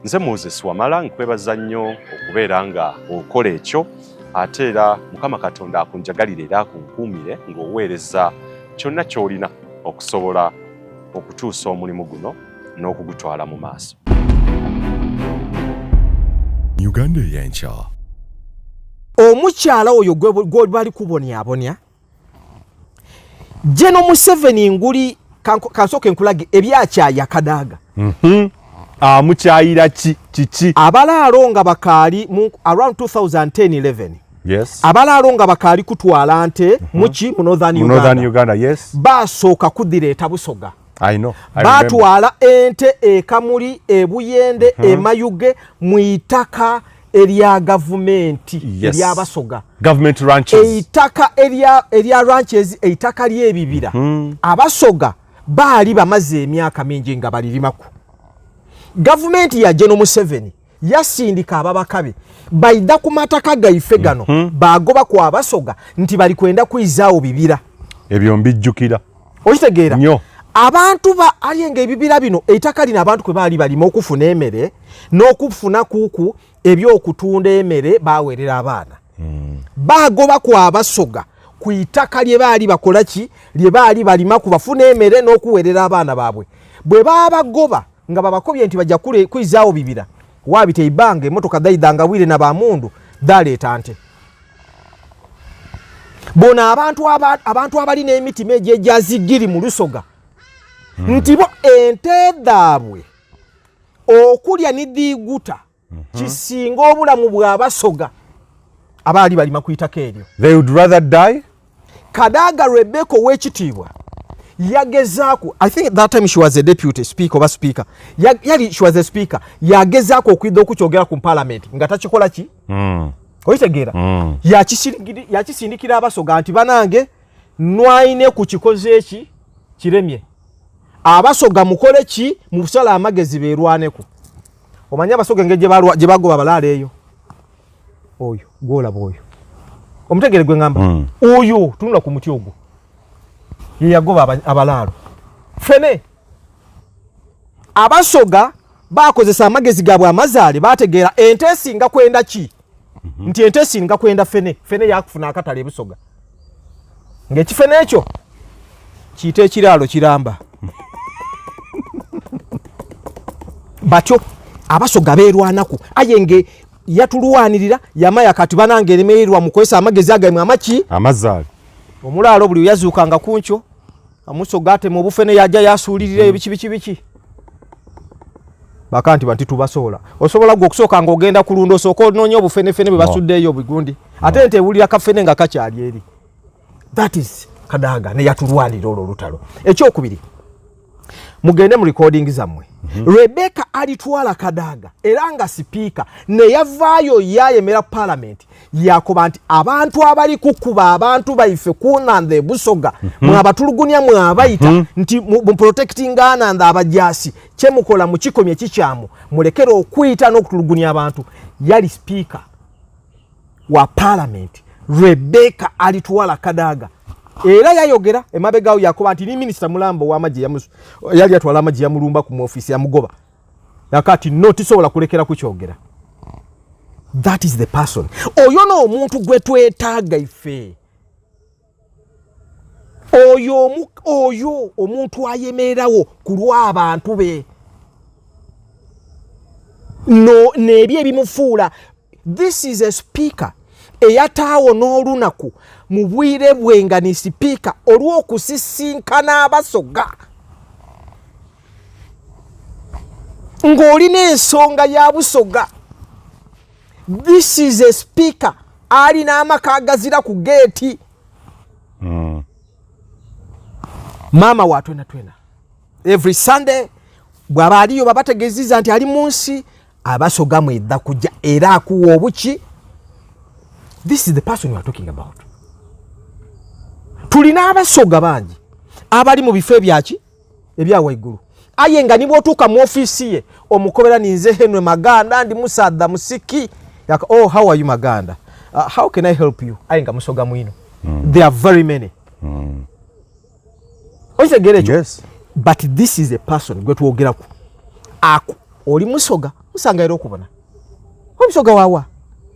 Nze Moses Wamala, nkwebaza nnyo okubeera nga okola ekyo, ate era Mukama Katonda akunjagalire era akunkuumire ng'oweereza kyonna ky'olina okusobola okutuusa omulimu guno n'okugutwala mu maaso. Uganda ey'enkya. Omukyala oyo gwe bali kubonyabonya General Museveni nguli kansooke nkulage ebyakyaya Kadaga. Amukyayira ki kiki? Abalaalo nga bakaali mu around 2010-11. Yes. Abalaalo nga bakaali kutwala nte muki mu Northern Mu Uganda. Northern Uganda, yes. Basooka kudireeta Busoga. I know. I remember. Batwala ente e Kamuli, e Buyende, e Mayuge mu itaka erya gavumenti eryabasoga. Government ranches. Eitaka erya ranches, eitaka ly'ebibira. Abasoga baali bamaze emyaka mingi nga balirimaku. Gavumenti ya General Museveni yasindika ababaka be baida ku mataka gaife gano, bagoba ku abasoga nti bali kwenda kwizaawo bibira. Ebyo mbijjukira. Okitegeera? Nnyo. Abantu ba ayenga ebibira bino, eitaka lino abantu kwe baali balima okufuna emere n'okufuna kuku ebyokutunda emere bawerera abaana. Bagoba ku abasoga ku itaka lye baali bakola ki, lye baali balima ku bafuna emere n'okuwerera abaana baabwe. Bwe babagoba nga babakobye nti bajja kwizaawo bibira, waabita ebbanga emotoka dhaidhanga bwire na bamundu Dhaleeta nte. Bona abantu abantu abalina emitima egyejazigiri mu Lusoga nti bo ente dhaabwe okulya nidhiiguta kisinga obulamu bw'Abasoga abaali balima ku itaka eryo. They would rather die. Kadaga Rebecca ow'ekitiibwa yagezaako, I think that time she was a deputy speaker oba speaker, yali she was a speaker, yagezaako okwidha okukyogera ku parliament nga takikola ki. Okitegeera? Yakisindikira Abasoga nti banange nwaine ku kikoze eki kiremye, Abasoga mukole ki, musale amagezi beerwaneko. Omanye Abasoga engeri gye bagoba abalaalo eyo, oyo gwolaba oyo omutegere gwe ngamba oyo tunula ku muti ogwo ye yagoba abalaalo fene. Abasoga bakozesa amagezi gaabwe amazaale, bategeera ente esinga kwenda ki, nti ente esinga kwenda fene. Fene yakufuna akatale ebusoga ng'ekifene ekyo kiyita ekiraalo kiramba. Batyo Abasoga beerwanaku, aye nge yatulwanirira yamaya kati banange eremererwa mukozesa amagezi agaimwe amaki amazaale. Omulaalo buli yazuukanga kunkyo Amusoga atema obufene yajja yasuulirira ebiki biki biki baka nti banti tubasobola. Osobola gwe okusooka ng'ogenda kulunda osooka onoonya obufenefene bwe basuddeeyo bigundi, ate nte ewulira kafene nga kakyali eri. That is Kadaga ne yatulwanira olwo olutalo. Ekyokubiri, mugende mu recording zammwe. Rebecca Alitwala Kadaga era nga sipiika ne yavaayo yayemera parliament yakoba nti abantu abali kukuba abantu baife kunanda ebusoga mwabatulugunya mwabayita nti mu protecting ananda abajasi kyemukola mukikomye kikyamu, mulekere okuyita n'okutulugunya abantu. Yali sipiika wa parliament Rebecca Alitwala Kadaga era yayogera emabegawo yakoba nti ni minisita Mulambo w'amagye yali atwala amagye yamulumba ku ofiisi yamugoba, yakati no tisobola kulekera kukyogera. That is the person, oyo n'omuntu gwe twetaaga ife, oyo oyo omuntu ayemererawo ku lw'abantu be no n'ebyo ebimufuula. This is a speaker eyataawo n'olunaku mu bwire bwe nga ni sipiika olw'okusisinkana Abasoga ng'olina ensonga ya Busoga. This is a speaker alina amaka agazira ku geeti. Maama wa twena twena, every Sunday bw'aba aliyo babategeziza nti ali mu nsi Abasoga mwedda kujja era akuwa obuki. This is the person we are talking about. Tulina Abasoga bangi abali mu bifo ebyaki ebyawaggulu, aye nga nibwotuuka mu ofiisi ye omukobera ninze Henry Maganda, ndi musaadha musiki. Yaka, "Oh, how are you, Maganda? How can I help you?" Aye nga Musoga mwino. There are very many. Okitegeera ekyo? Yes. But this is a person gwe twogeraku aku oli Musoga musanga era okubona omusoga wawa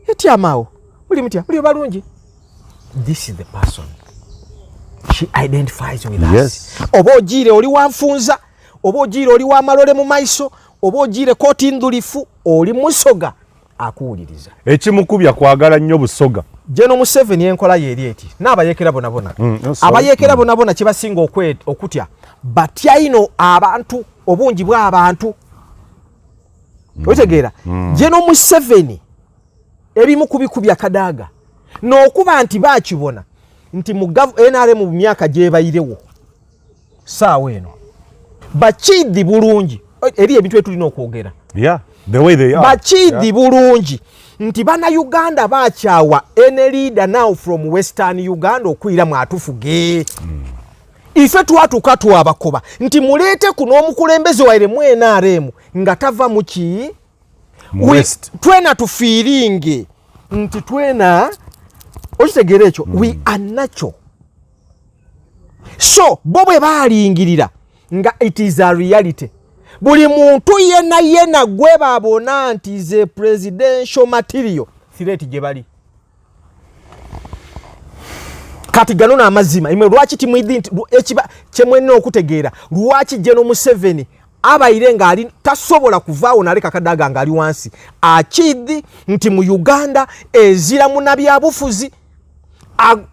etyamaawo muli mutya muli balungi. This is the person, she identifies with us. Oba ogiire oli wanfunza, oba ogiire oli wamalole mu maiso, oba ogiire kooti ndulifu, oli Musoga akuwuliriza. Ekimukubya kwagala nnyo Busoga. General Museveni enkola ye eri eti n'abayekera bona bona. Oh, sorry. Abayekera bona bona kyebasinga okutya, batya ino abantu, obungi bw'abantu. Okitegeera? General Museveni ebimu kubikubya Kadaaga n'okuba nti bakibona nti mu NRM mu myaka gyebayirewo saawa eno bakiidi bulungi eri ebintu ebitulina okwogera. Yeah, the way they are. Bakiidi bulungi nti Bannayuganda bakyawa any leader now from Western Uganda okwiramu atufuge. Ife twatuuka twabakoba nti muleete kuno omukulembeze waire mu NRM nga tava muki Mu West. Twena tufiiringe nti twena, okitegeera ekyo? We are natural. So bo bwe baalingirira nga it is a reality, buli muntu yena yena gwe babona nti ze presidential material, threat gye bali. Kati gano n'amazima imwe lwaki timwidi nti ekiba kyemwenna okutegeera lwaki General Museveni Abaire ng'ali tasobola kuvaawo naleka Kadaga ng'ali wansi. Akidhi nti mu Uganda ezira munabyabufuzi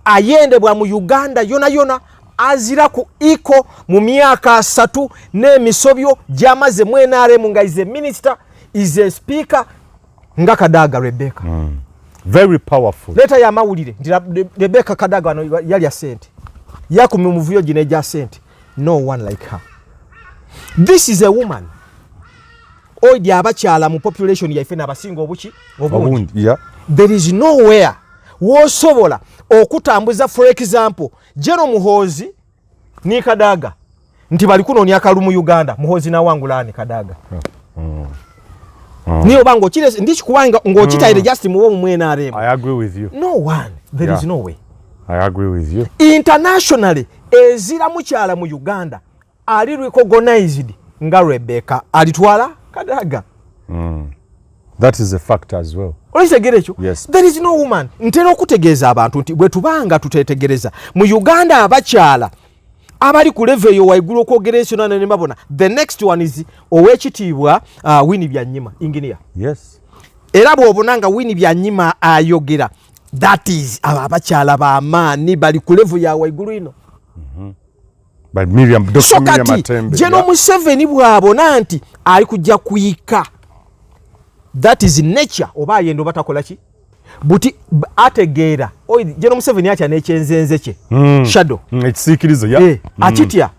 ayendebwa mu Uganda yona yona azira ku iko mu myaka 3 n'emisobyo gyamaze mu NRM nga is a minister, is a speaker nga Kadaga Rebecca. Very powerful. Leeta y'amawulire nti Rebecca Kadaga wano yalya sente, yakumya omuvuyo gino egya sente. No one like her. This is a woman oidi abakyala mu population yaife n'abasinga obuki obungi. There is nowhere wosobola okutambuza, for example, General Muhoozi ni Kadaga nti bali kunoonya akalulu mu Uganda, Muhoozi nawangula ani Kadaga. Niyo oba ng'okire ndikikuwa ng'okitayire just mubo mu NRM. I agree with you. No one. There is no way. I agree with you. Internationally ezira mukyala mu Uganda ali recognized nga Rebecca alitwala Kadaga. That is a fact as well. Okitegera ekyo? Yes. There is no woman. Ntera okutegeeza abantu nti bwe tubanga tutetegereza mu Uganda abakyala abali ku level eyo waigulu okwogera ensonga ne babona, the next one is owekitiibwa Winnie Byanyima engineer. Era bw'obona nga Winnie Byanyima ayogera, that is abo abakyala b'amaani bali ku level ya waigulu ino. But Miriam, Dr. So Miriam kati Matembe. General Museveni bw'abona nti ali kujja kuyika, that is nature, oba ayenda oba takola ki, buti ategeera. General Museveni atya n'ekyenzenze kye shadow. Ekisiikirizo ya. Akitya.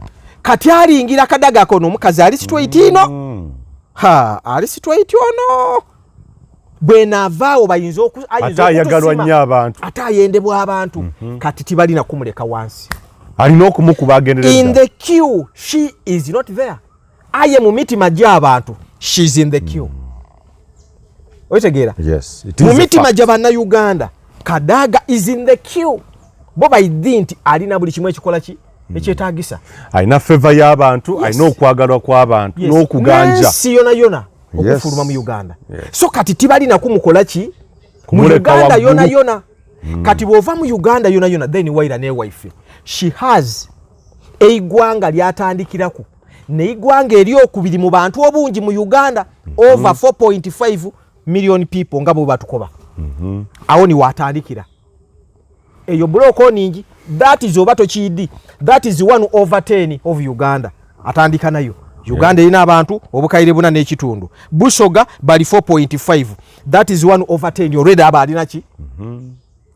Kati alingira Kadaga kono omukazi ali straight ino. Ha, ali straight ono bwenaavaawo bayinza ayinza Ate ayagalwa okutusima. nnyo abantu. Ate ayendebwa abantu. Kati tibalina kumuleka wansi. Alina okumukuba agendereza. In the queue she is not there, aye mu mitima gy'abantu she's in the queue. Okitegeera? Yes, it is Mu a mitima fact. gya Bannayuganda Kadaga is in the queue. Bo baidhi nti alina buli kimu ekikola ki ekyetaagisa. Alina favor y'abantu, alina okwagalwa kw'abantu n'okuganja. N'ensi yona yona okufuluma mu Uganda. So kati tibalina kumukola ki mu Kumuleka Uganda waggulu. yona yona. Kati bw'ova mu Uganda yona yona, then waira newaife she has eigwanga lyatandikiraku neigwanga eryokubiri mu bantu obungi mu Uganda, over 4.5 million people nga bwe batukoba. Awo ni watandikira eyo block ningi. That is oba tokiidi, that is 1 over 10 of Uganda atandika nayo. Uganda erina abantu obukaire 4.5, Busoga bali 4.5, that is 1 over 10 already. Aba alina ki?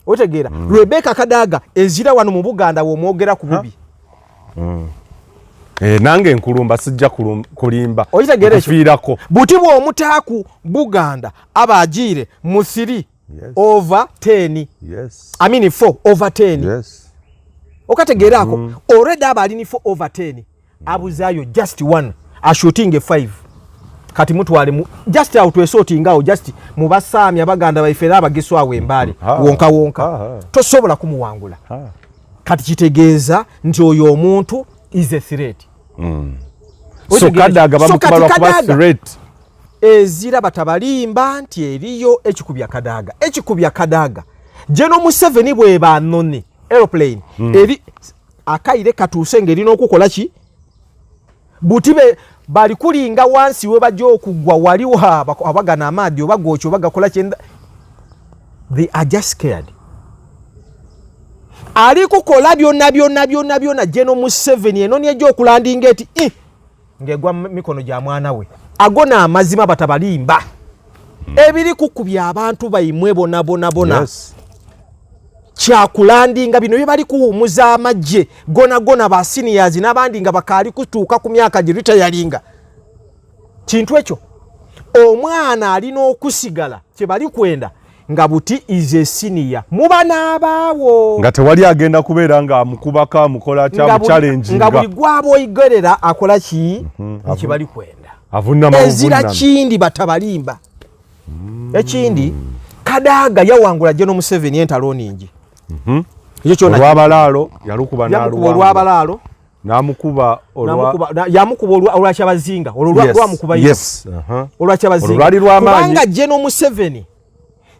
Otegeera? Rebecca Kadaga ezira wano mu Buganda womwogera ku bubi. Nange nkulumba, sijja kulimba. Okitegeera ekyo? Nkufiirako. Buti bw'omutaaku Buganda aba agiire mu 3 over 10. I mean 4 over 10. Okategeera ako? Already aba alini 4 over 10, abuzaayo just 1 ashooting 5. Kati mutwale mu just awo twesortinga awo just mubasaami abaganda baife era abageswa awo embaale wonka wonka. Tosobola kumuwangula. Kati kitegeeza nti oyo omuntu is a threat. So Otegeera? Kadaga So bamukuba kati lwakuba Kadaga threat. Ezira batabalimba nti eriyo ekikubya Kadaga, ekikubya Kadaga General Museveni bweba noni aeroplane eri akaire katuuse ng'erina okukola ki, buti be bali kulinga wansi we bajja okugwa waliwo abagana amaadi oba gookya oba gakola kyenda. They are just scared. Ali kukola byonna byonna byonna byonna General Museveni enoni ejja okulandinga eti ng'egwa mu mikono gya mwana we. Ago n'amazima batabalimba. Ebiri kukubya abantu baimwe bona bona bona. Kyakulandinga bino bye bali kuwumuza amagye gona gona ba seniors n'abandi nga bakaali kutuuka ku myaka gye retiringa. Kintu ekyo omwana alina okusigala kye bali kwenda nga buti is a senior muba n'abaawo nga tewali agenda kubeera nga amukubako amukola atya amuchallenge nga buli gwaba oyigerera akola ki kye bali kwenda Avunama ezira buvunama. Kindi batabalimba. Ekindi Kadaga yawangula General Museveni entalo ningi. Ekyo kyona Olwabalaalo yalukuba yamukuba n'aluwangula. Olwabalaalo N'amukuba olwa yamukuba olwa Kyabazinga olwo lwamukuba ino. Olwa Kyabazinga. Olwo lwali lw'amaanyi. Kubanga General Museveni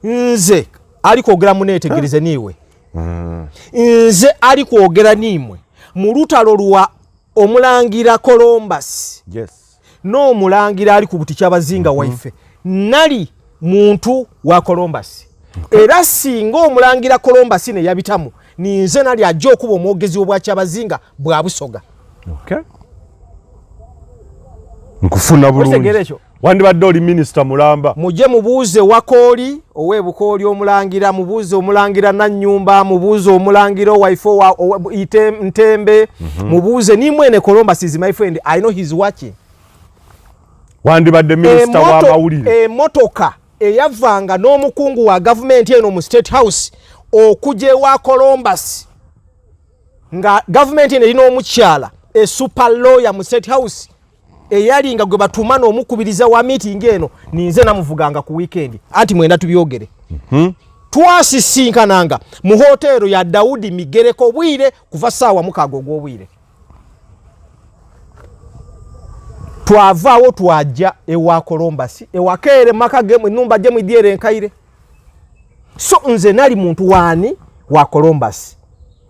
nze ali kwogera muneetegereze niiwe nze ali kwogera niimwe mu lutalo lwa omulangira Columbus. N'omulangira ali ku buti Kyabazinga waife nali muntu wa Columbus. Era singa omulangira Columbus ne yabitamu, ninze nali ajja okuba omwogezi w'obwakyabazinga bwa Busoga. Okay. Nkufuna Okitegeera bulungi. ekyo? Wandibadde oli minisita mulamba. Mujje mubuuze Wakooli ow'ebukooli omulangira, mubuuze omulangira Nanyumba, mubuuze omulangira owaife Ntembe, mubuuze nimwene. Columbus is my friend, I know he's watching. Wandibadde minisita w'amawulire. Emotoka eyavanga n'omukungu wa gavumenti eno mu State House okujja ewa Columbus, nga gavumenti eno erina omukyala e super lawyer mu State House eyali nga gwe batuma n'omukubiriza wa meeting eno, ninze namuvuganga ku weekend. Anti mwenda tubyogere. Twasisinkananga mu hoteero ya Daudi Migereko bwire kuva saawa 6 ogw'obwire. Twavaawo twajja ewa Columbus ewakeere maka ge enumba gye mwidyere enkaire. So nze nali muntu waani wa Columbus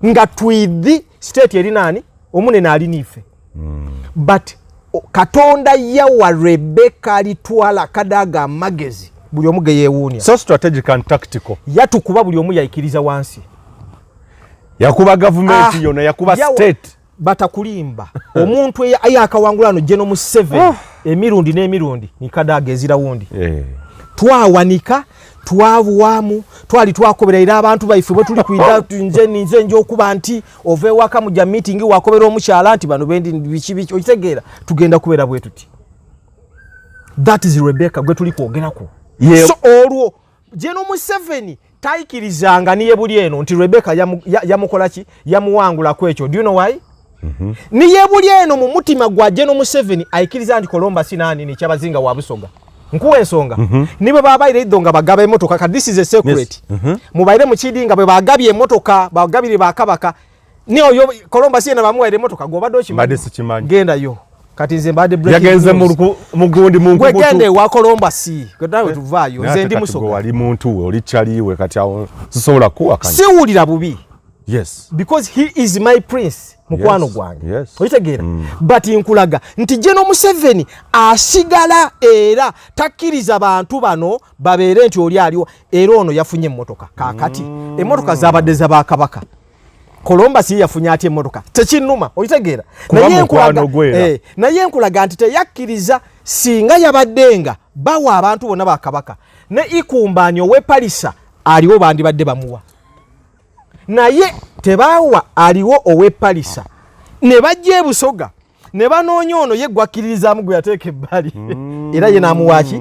nga twidhi state eri naani omunene ali niife. But Katonda yawa Rebeka Alitwala Kadaga amagezi buli omu ge yeewuunya. So strategic and tactical. Yatukuba buli omu yayikiriza wansi. Yakuba gavumenti Ah, yonna, yakuba state. Batakulimba, omuntu eyakawangula no General Museveni emirundi n'emirundi ni Kadaga ezira wundi. Twawanika, twabuwamu, twali twakobera era abantu baife bwe tuli kwida nze ninze nja okuba nti ova ewaka mujja meeting wakobera omukyala nti bano bendi biki biki, okitegeera, tugenda kubeera bwe tuti. That is Rebecca gwe tuli kwogerako. So olwo General Museveni tayikirizanga niye buli eno nti Rebecca yamukola ki, yamuwangulako ekyo. Do you know why? Niye buli eno mu mutima gwa General Museveni ayikiriza nti Columbus nani ni Kyabazinga wa Busoga. Nkuwa ensonga. Nibe babaire iddo nga bagaba emotoka ka, this is a secret. Mubaire mu kidi nga bwe bagabye emotoka bagabire bakabaka, ni oyo Columbus yena bamuwaire emotoka gwobadde okimanyi? Mbadde sikimanyi. Genda yo kati nze mbadde breaking Yagenze news. mu gundi mu Gwe nkukutu. genda ewa Columbus, gwe nawe tuvaayo. Naye Nze ate ndi kati Musoga. gwe wali muntu we, oli kyaliwe, kati awo sisobola kuwakanya. Siwulira bubi because he is my prince, mukwano gwange. Okitegeera? But nkulaga nti General Museveni asigala era takkiriza bantu bano babeere nti oli aliwo era ono yafunye emmotoka. Kaakati emmotoka zabadde zabakabaka, Columbus ye yafunye atya emmotoka? Tekinnuma, okitegeera? Kuba Naye mukwano gwera. Naye nkulaga nti teyakkiriza. Singa yabaddenga bawa abantu bonna bakabaka, ne Ikumbaani ow'e Palisa aliwo bandibadde bamuwa, naye tebawa aliwo ow'e Palisa ne bajja ebusoga ne banoonya ono ye gwakkiririzaamu gwe yateeka ebbali era ye n'amuwaki.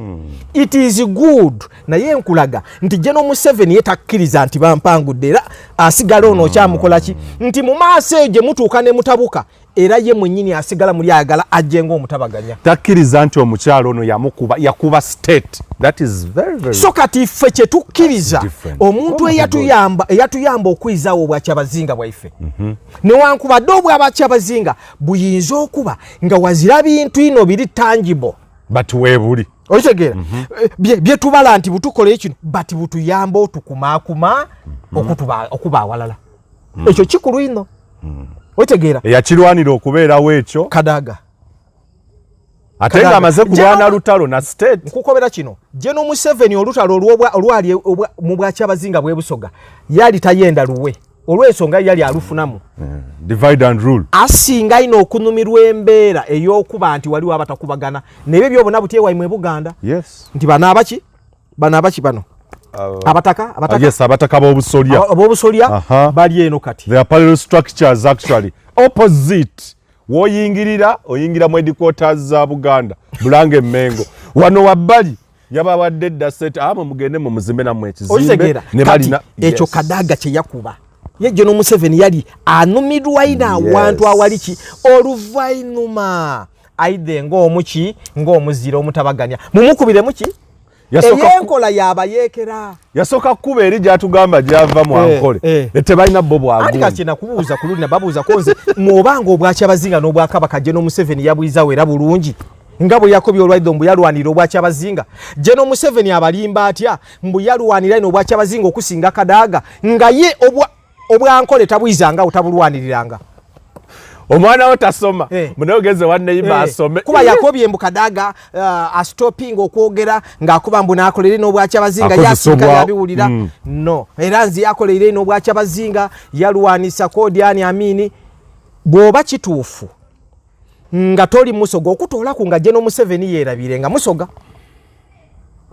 It is good, naye nkulaga nti General Museveni ye takkiriza nti bampangudde, era asigala ono okyamukola ki nti mu maaso eyo gye mutuuka ne mutabuka, era ye mwennyini asigala muli ayagala ajje ng'omutabaganya. Takkiriza nti omukyalo ono yamukuba, yakuba state. That is very, very So kati ffe kye tukkiriza That's different. omuntu Oh my eyatuyamba okwizaawo obwakyabazinga bwaife, newankubadde obwabakyabazinga buyinza okuba nga wazira bintu ino biri tangible, but weebuli. Okitegeera? Bye tubala nti butukola ekino, but butuyamba otukumaakuma okuba awalala. Ekyo kikulu ino, okitegeera? Eyakirwanira okubeerawo ekyo. Kadaga. Ate Kadaga. ng'amaze kulwana lutalo na state. Nkukobera kino, General Museveni olutalo olwali mu bwakyabazinga bw'ebusoga yali tayenda luwe olw'ensonga yali alufunamu. Divide and rule. Asinga ino okunumirwa embeera ey'okuba nti waliwo abatakubagana nebyo byobona buti ewaimwe e Buganda nti bano abaki, bano abaki, bano abataka, abataka. Yes, abataka b'obusolya. Ab'obusolya bali eno kati. There are parallel structures, actually opposite. Woyingirira oyingira mu headquarters za Buganda, Bulange Mengo. Wano wabbali yabawadde dda set amwe mugende mu muzimbe nammwe ekizimbe Okitegeera? ne Kati balina ekyo Kadaga kye yakuba ye General Museveni yali anumirwa ino awantu awali ki oluvainuma aidhe ng'omuki ng'omuzira omutabaganya mumukubiremu ki eyenkola yabayeekera. Yasooka kukuba eri gyatugamba gyava mu Ankole. Tebalina bo Anti bwagundi. Kati nakubuuza ku lulina babuuza ko nze mwobanga obwakyabazinga n'obwakabaka General Museveni yabwizawo era bulungi nga bwe yakobye olwaidho mbu yalwanira obwakyabazinga. General Museveni abalimba atya mbu yalwanira ino obwakyabazinga okusinga Kadaga nga ye obwankole tabwizangawo, tabulwaniriranga? Omwana wo tasoma, Eh. munaye ogenze wa neighbor asome. Kuba yakobye mbu Kadaga astopinga okwogera ng'akuba mbu n'akolere n'obwakyabazinga. Akozesa Yasirika, yabiwulira. No, era nze yakoleire n'obwakyabazinga, yalwanisa kodi ani Amini. Bw'oba kituufu nga toli Musoga, okutoolaku nga General Museveni yeerabire nga Musoga,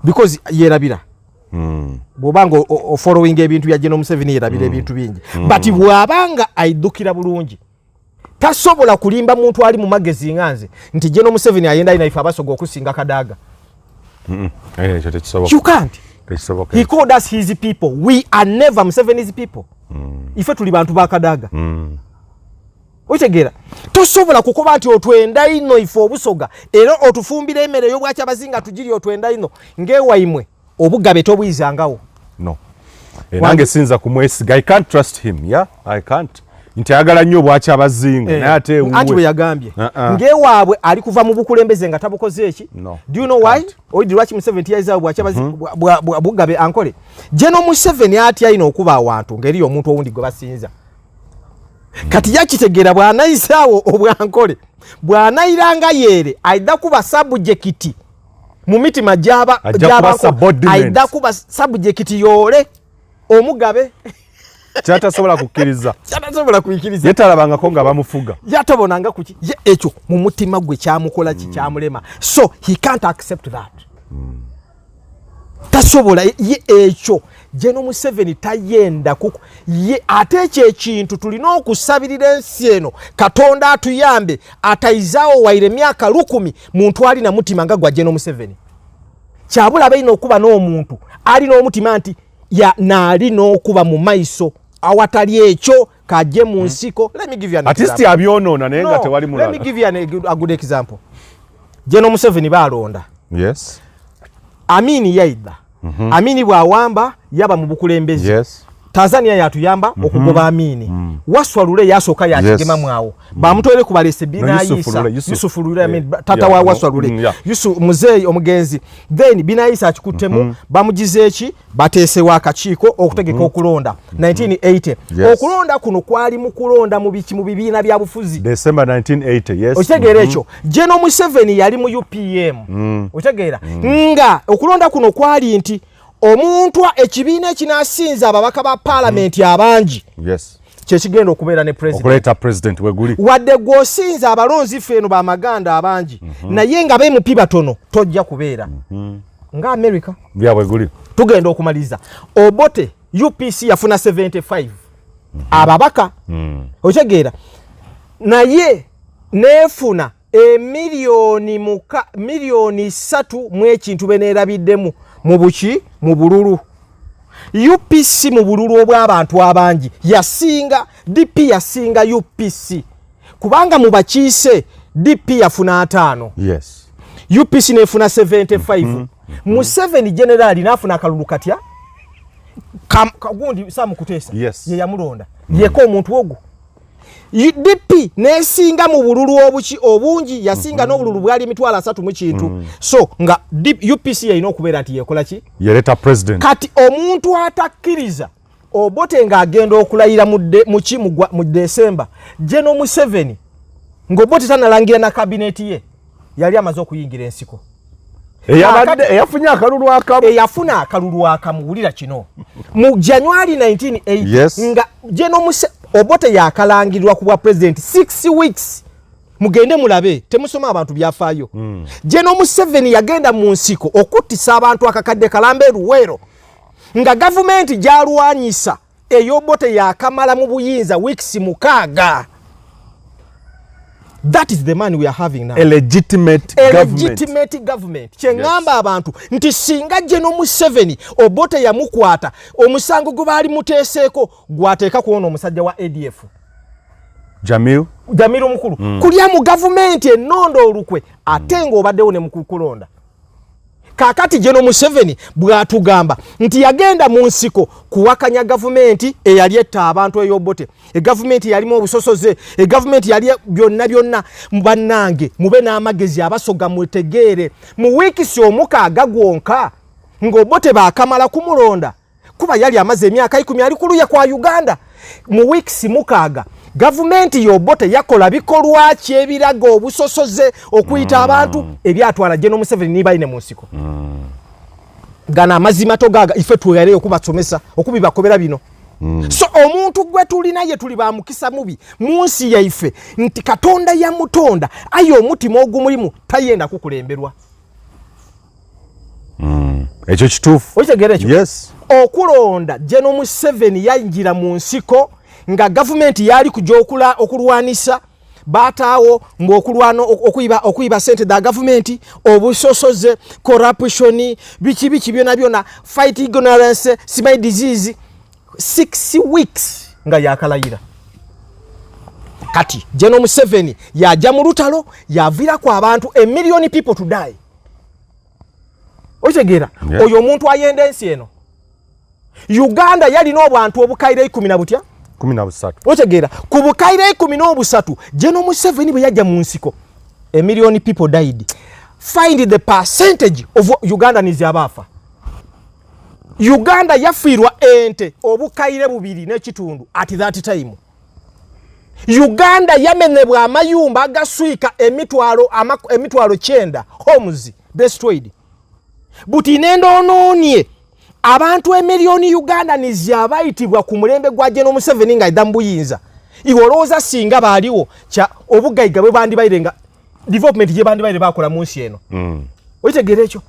because yeerabira. Bw'oba nga ofollowinga ebintu bya General Museveni, yeerabira ebintu bingi, but bw'abanga aidukira bulungi, tasobola kulimba muntu ali mu magezi nga nze nti General Museveni ayenda alina ife Abasoga okusinga Kadaga. Eh, ekyo tekisoboka. You can't. Tekisoboka. He called us his people. We are never Museveni's people. Ife tuli bantu ba Kadaga. Okitegeera? Tosobola kukoba nti otwenda ino ife Obusoga, era otufumbira emmere ey'obwakyabazinga tugiri, otwenda ino ng'ewaimwe obugabe tobuyizangawo. No. Eh, nange sinza kumwesiga. I can't trust him. Yeah, I can't, nti ayagala nnyo obwakyabazinga, naye ate Eh, anti bwe ewuwe yagambye Uh-uh. ng'ewaabwe ali kuva mu bukulembeze nga tabukoze eki. No, Do you know why? can't. Oidi lwaki Museveni tiyayizaawo bugabe ankole? General Museveni atya ayina okuba awantu ng'eriyo omuntu owundi gwe basinza. Kati yakitegeera, bw'anayisaawo obwankole, bw'anayiranga yeere, aidha kuba subject mu mitima gyaba Ajja kuba gy'abanko- subordinate. Aidha kuba subject yoole omugabe. Kyatasobola kukkiriza. Kyatasobola kuyikiriza. Ye talabangako nga bamufuga. Yatabonanga kuki ye ekyo mu mutima gwe kyamukola ki, kyamulema, so he can't accept that. Tasobola ye ekyo. General Museveni tayenda kuku ye, ate ekyo ekintu tulina okusabirira ensi eno, Katonda atuyambe atayizaawo waire emyaka 1000 muntu alina mutima nga gwa General Museveni. Kyabula balina okuba n'omuntu alina omutima nti ya naali n'okuba mu maiso, awatali ekyo kajje mu nsiko. Let me give you an At least example. abyonoona naye nga No, tewali let me mulala. give you a good example. General Museveni balonda Amini yaidha. Amini bw'awamba yaba mu bukulembeze. Tanzania yatuyamba okugoba Amini. Waswa Lule yasooka yakigemamu awo, bamutwere ku balese. Yusuf Binayisa. Lule, Yusuf. Yusuf Lule, I mean, tata Yeah, wa no, Waswa Lule. Yusuf muzeeyi omugenzi, then Binayisa akikuttemu, bamugize eki, bateesewo akakiiko okutegeka okulonda 1980. Okulonda kuno kwali mu kulonda mu biki, mu bibiina bya bufuzi. December 1980, yes. Okitegeera ekyo? General Museveni yali mu UPM. Okitegeera nga okulonda kuno kwali nti omuntu ekibiina ekinasinza ababaka ba paalamenti abangi kyekigenda okubeera ne president. Okuleeta president weguli. Wadde gw'osinza abalonzi ffe eno bamaganda abangi, naye nga ba MP batono, tojja kubeera nga America. Byabwe guli. Tugenda okumaliriza. Obote UPC yafuna 75 ababaka. Okitegeera? Naye neefuna emiliyoni muka 3 miliyoni mu ekintu beneerabiddemu mu buki, mu bululu. UPC mu bululu obw'abantu abangi yasinga DP, yasinga UPC, kubanga mu bakiise DP yafuna 50. UPC nefuna 75. Museveni generali nafuna akalulu katya? Kagundi Sam Kutesa ye yamulonda yeko omuntu ogwo. DP nesinga mu bululu obuki obungi, yasinga n'obululu bwali 30,000 mu kintu. So nga UPC yalina okubeera nti yekola ki? Yaleeta president. Kati omuntu atakkiriza Obote ng'agenda okulayira muki, mu Desemba, General Museveni ng'Obote tanalangira na kabineti ye, yali amaze okuyingira ensiko. Eyabadde eyafunye akalulu akamu. Eyafuna akalulu akamu. Wulira kino, mu January 1980, nga General Obote yakalangirwa ku bwa president 6 weeks, mugende mulabe, temusoma abantu byafaayo. General Museveni yagenda mu nsiko okuttisa abantu akakadde kalamba eruweero, nga gavumenti gyalwanyisa ey'Obote yakamala mu buyinza weeks 6. That is the man we are having now. A legitimate A government. Legitimate government. Kyeŋŋamba abantu nti singa General Museveni Obote yamukwata, omusango gwe baali muteeseeko gwateeka kuwona omusajja wa ADF. Jamil. Jamiru Mukulu, kulya mu gavumenti ennonda olukwe, ate ng'obaddewo ne mukukulonda. Kaakati General Museveni bw'atugamba nti yagenda mu nsiko kuwakanya gavumenti eyali etta abantu ey'Obote, egavumenti yalimu obusosoze, egavumenti yali byonna byonna, bannange mube n'amagezi, Abasoga mutegeere, mu weeks 6 gwonka ng'Obote baakamala kumulonda. Kuba yali amaze emyaka 10 ali kuluya kwa Uganda. Mu weeks 6 gavumenti y'Obote yakola bikolwa ki ebiraga obusosoze okuyita abantu ebyatwala General Museveni nibaine mu nsiko. Gana amazima togaga ife tuwereyo okubasomesa okubibakobera bino. So omuntu gwe tulina ye tuli ba mukisa mubi mu nsi yaife nti Katonda yamutonda aye omutima ogumulimu tayenda kukulemberwa. Ekyo kituufu. Okitegeera ekyo? Yes. Okulonda General Museveni yayingira mu nsiko nga gavumenti yali kujja okulwanisa bataawo ng'okulwana okuyiba sente za gavumenti, obusosoze, corruption, biki biki byona byona, fight ignorance, simanyi disease. 6 weeks nga yakalayira. Kati General Museveni yajja mu lutalo yaviirako abantu a million people to die. Okitegeera? Yeah. Oyo omuntu ayenda ensi eno. Uganda yalina obwantu obukaire 10 na butya? 13. Okitegeera? Ku bukaire 13 General Museveni bwe yajja mu nsiko, a million people died. Find the percentage of Ugandans abafa. Uganda yafiirwa ente obukaire 2.5 at that time. Uganda yamenebwa amayumba agaswika emitwalo 9 homes destroyed. Buti nendoonoonye abantu emiliyoni Ugandans abayitibwa ku mulembe gwa General Museveni nga idda mu buyinza. Iwe olowooza singa baaliwo kya obugaiga bwe bandibaire nga development gye bandibaire bakola mu nsi eno. Okitegeera ekyo?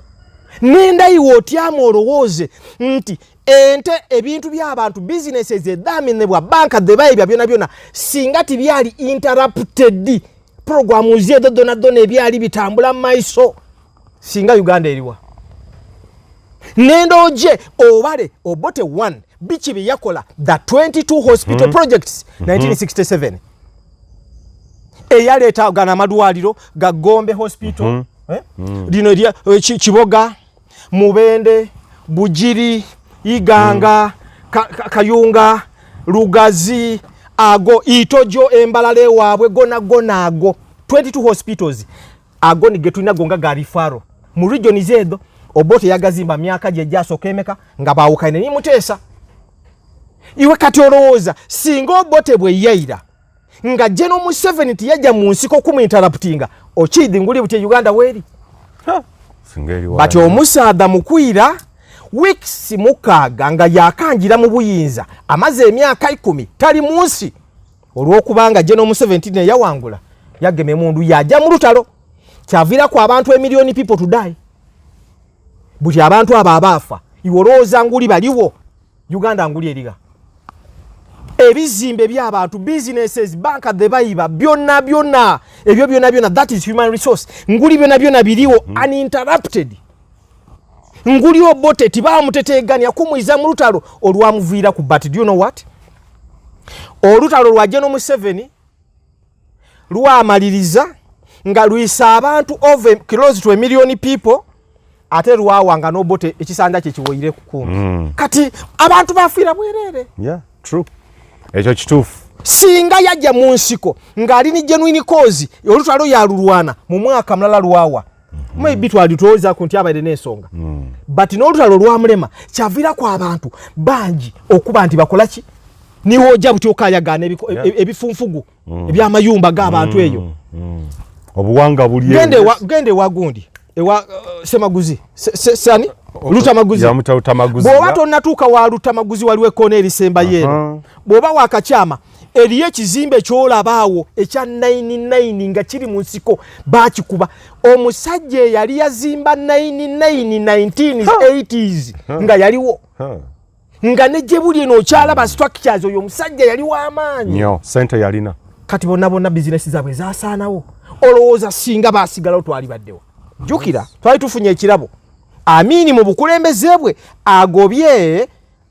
Nenda iwe otyamu olowooze nti ente ebintu by'abantu businesses eddaamenebwa banka ze bayibya byonna byonna singa tibyali interrupted programs ezo donna donna ebyali bitambula mu maiso singa Uganda eriwa. Nenda oje obale Obote 1 biki bye yakola the 22 hospital projects 1967 eyaleeta gano amalwaliro ga Gombe Hospital, lino erya Kiboga, Mubende, Bugiri, Iganga, Kayunga, Lugazi, ago Itojo, Embalala ewaabwe gona gona ago 22 hospitals ago ni getulina gonga ga referral mu region zeedo. Obote yagazimba myaka gye gyasooka emeka nga baawukanye ni Muteesa. Iwe kati olowooza singa Obote bwe yayira nga General Museveni tiyajja mu nsiko kumuinterruptinga okidi nguli buti Uganda weeri. But omusaadha mukwira weeks 6 nga yakangira mu buyinza amaze emyaka 10 tali mu nsi olw'okubanga General Museveni ne yawangula yagema emundu yajja mu lutalo kyaviirako abantu emiliyoni people to die. Buti abantu abo abaafa iwe olowooza nguli baliwo Uganda nguli eriga ebizimbe by'abantu businesses banka ze bayiba byonna byonna ebyo byonna byonna that is human resource nguli byonna byonna biriwo uninterrupted. Nguli Obote tibamuteteganya kumwiza mu lutalo olwamuviira ku. But do you know what? Olutalo lwa General Museveni lwamaliriza nga lwisa abantu over close to a million people ate lwawanga n'Obote ekisanja kye kiwoyire ku kumpi. Kati abantu bafiira bwereere. Yeah, true. Ekyo kituufu. Singa yajja mu nsiko ng'ali ni genuine cause olutalo yalulwana mu mwaka mulala lwawa. Maybe twalitowoozaako nti abaire n'ensonga. But n'olutalo lwamulema kyaviirako abantu bangi okuba nti bakola ki? Niwojja buti okayagaana ebifunfugu eby'amayumba g'abantu eyo. Obuwanga buli Genda ewa gundi ewa Semaguzi sani Lutamaguzi. Yamuta Lutamaguzi. Bw'oba tonnatuuka wa Lutamaguzi waliwo ekkoona erisembayo eno. Bw'oba wakakyama eriyo ekizimbe ky'olaba awo ekya 99 nga kiri mu nsiko baakikuba. Omusajja eyali yazimba 99 1980s nga yaliwo. Nga ne gye buli eno okyalaba structures oyo omusajja yali w'amaanyi. Nnyo, ssente yalina. Kati bonna bonna bizinesi zaabwe zasaanawo. Olowooza singa baasigalawo twali baddewo. Jjukira twali tufunye ekirabo. Amini mu bukulembeze bwe agobye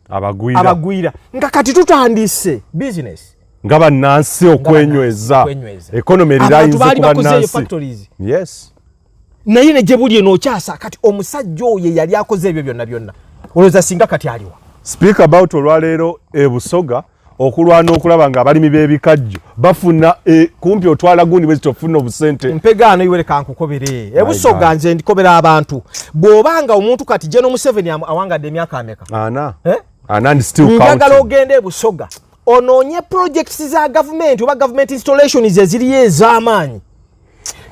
abagwira. Abagwira. Nga kati tutandise business. Nga bannansi okwenyweza. Economy Abantu erayinza baali ku bakozeeyo bannansi. factories. Yes. Naye ne gye buli eno okyasa kati omusajja oyo yali akoze ebyo byonna byonna. Olowooza singa kati aliwa. Speak about olwaleero e Busoga okulwana okulaba nga abalimi b'ebikajjo bafuna kumpi otwala gundi bwe zityo ofuna obusente. Mpegaano iwe leka nkukobere. E Busoga nze ndikobera abantu. Bw'obanga omuntu kati General Museveni awangadde emyaka ameka? 4. And still Njagala counting. ogende ebusoga onoonye projects za gavumenti oba government installations eziriyo ez'amaanyi.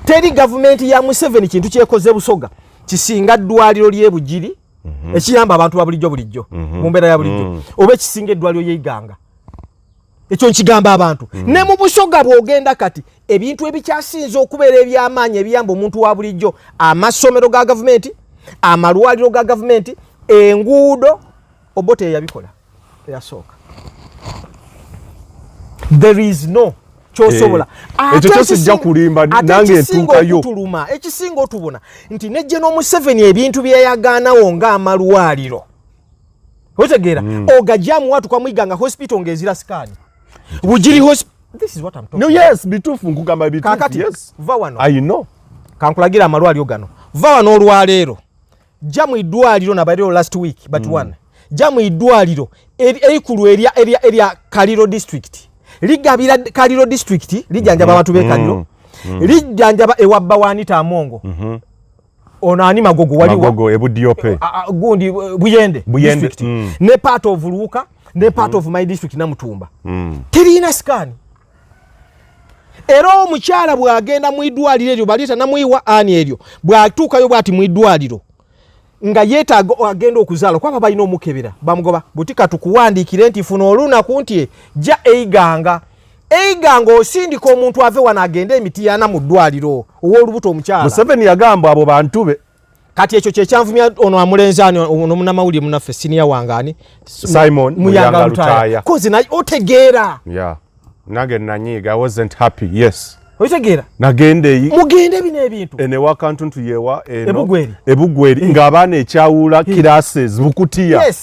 Teri gavumenti ya Museveni kintu kyekoze busoga kisinga ddwaliro ly'ebugiri ekiyamba abantu ba bulijjo bulijjo mu mbeera ya bulijjo, oba ekisinga eddwaliro ly'eiganga. Ekyo nkigamba abantu. Ne mu busoga bw'ogenda kati, ebintu ebikyasinze okubeera eby'amaanyi ebiyamba omuntu wa bulijjo, amasomero ga gavumenti, amalwaliro ga gavumenti, enguudo, Obote yeyabikola eyasooka. There is no kyosobola. Eh, ekyo kyo sijja kulimba, Ate nange ekisinga ntuukayo. okutuluma, ekisinga otubona nti ne General Museveni ebintu byeyagaanawo ng'amalwaliro, otegeera, ogajjamu watuka mu Iganga hospital ng'ezira scan, Bugiri hospital. This is what I'm talking No, yes, bituufu, nkugamba bituufu. Kaakati, Yes, va wano. I know. Kankulagira amalwaliro gano. Va wano olwaleero, jja mu iddwaliro nabaliro last week but one, jja mu iddwaliro erikulu erya Kaliro district. Ligabira Kaliro district, lijjanjaba abantu b'e Kaliro, lijjanjaba ewa Bawanita Amongo. Ono ani, Magogo waliwa? Magogo, ebudiope. Gundi Buyende, Buyende, district. Ne part of Luuka ne part of my district Namutumba, terina scan. Era omukyala bw'agenda mu iddwaliro eryo baliita namuyiwa ani eryo, bw'atuukayo bw'ati mu iddwaliro nga yeetaaga agenda okuzaala, kwaba balina omukebera, bamugoba buti katukuwandiikire nti funa olunaku nti jja eiganga. Eiganga osindika omuntu ave wano agende emitiyana mu ddwaliro ow'olubuto omukyala. Museveni yagamba abo bantu be. Kati ekyo kyekyanvumya ono amulenzi ani, ono munamawulire munaffe siniya wange ani? Simon Muyanga Muyanga Lutaaya. Lutaaya. Kozi naye otegeera. Yeah, nange nanyiiga. I wasn't happy, yes. Otegeera. Nagenda eyi Mugende bino ebintu. Eno ewakantuntu yewa eno Ebugweri. Ebugweri ng'abaana ekyawula classes bukutiya,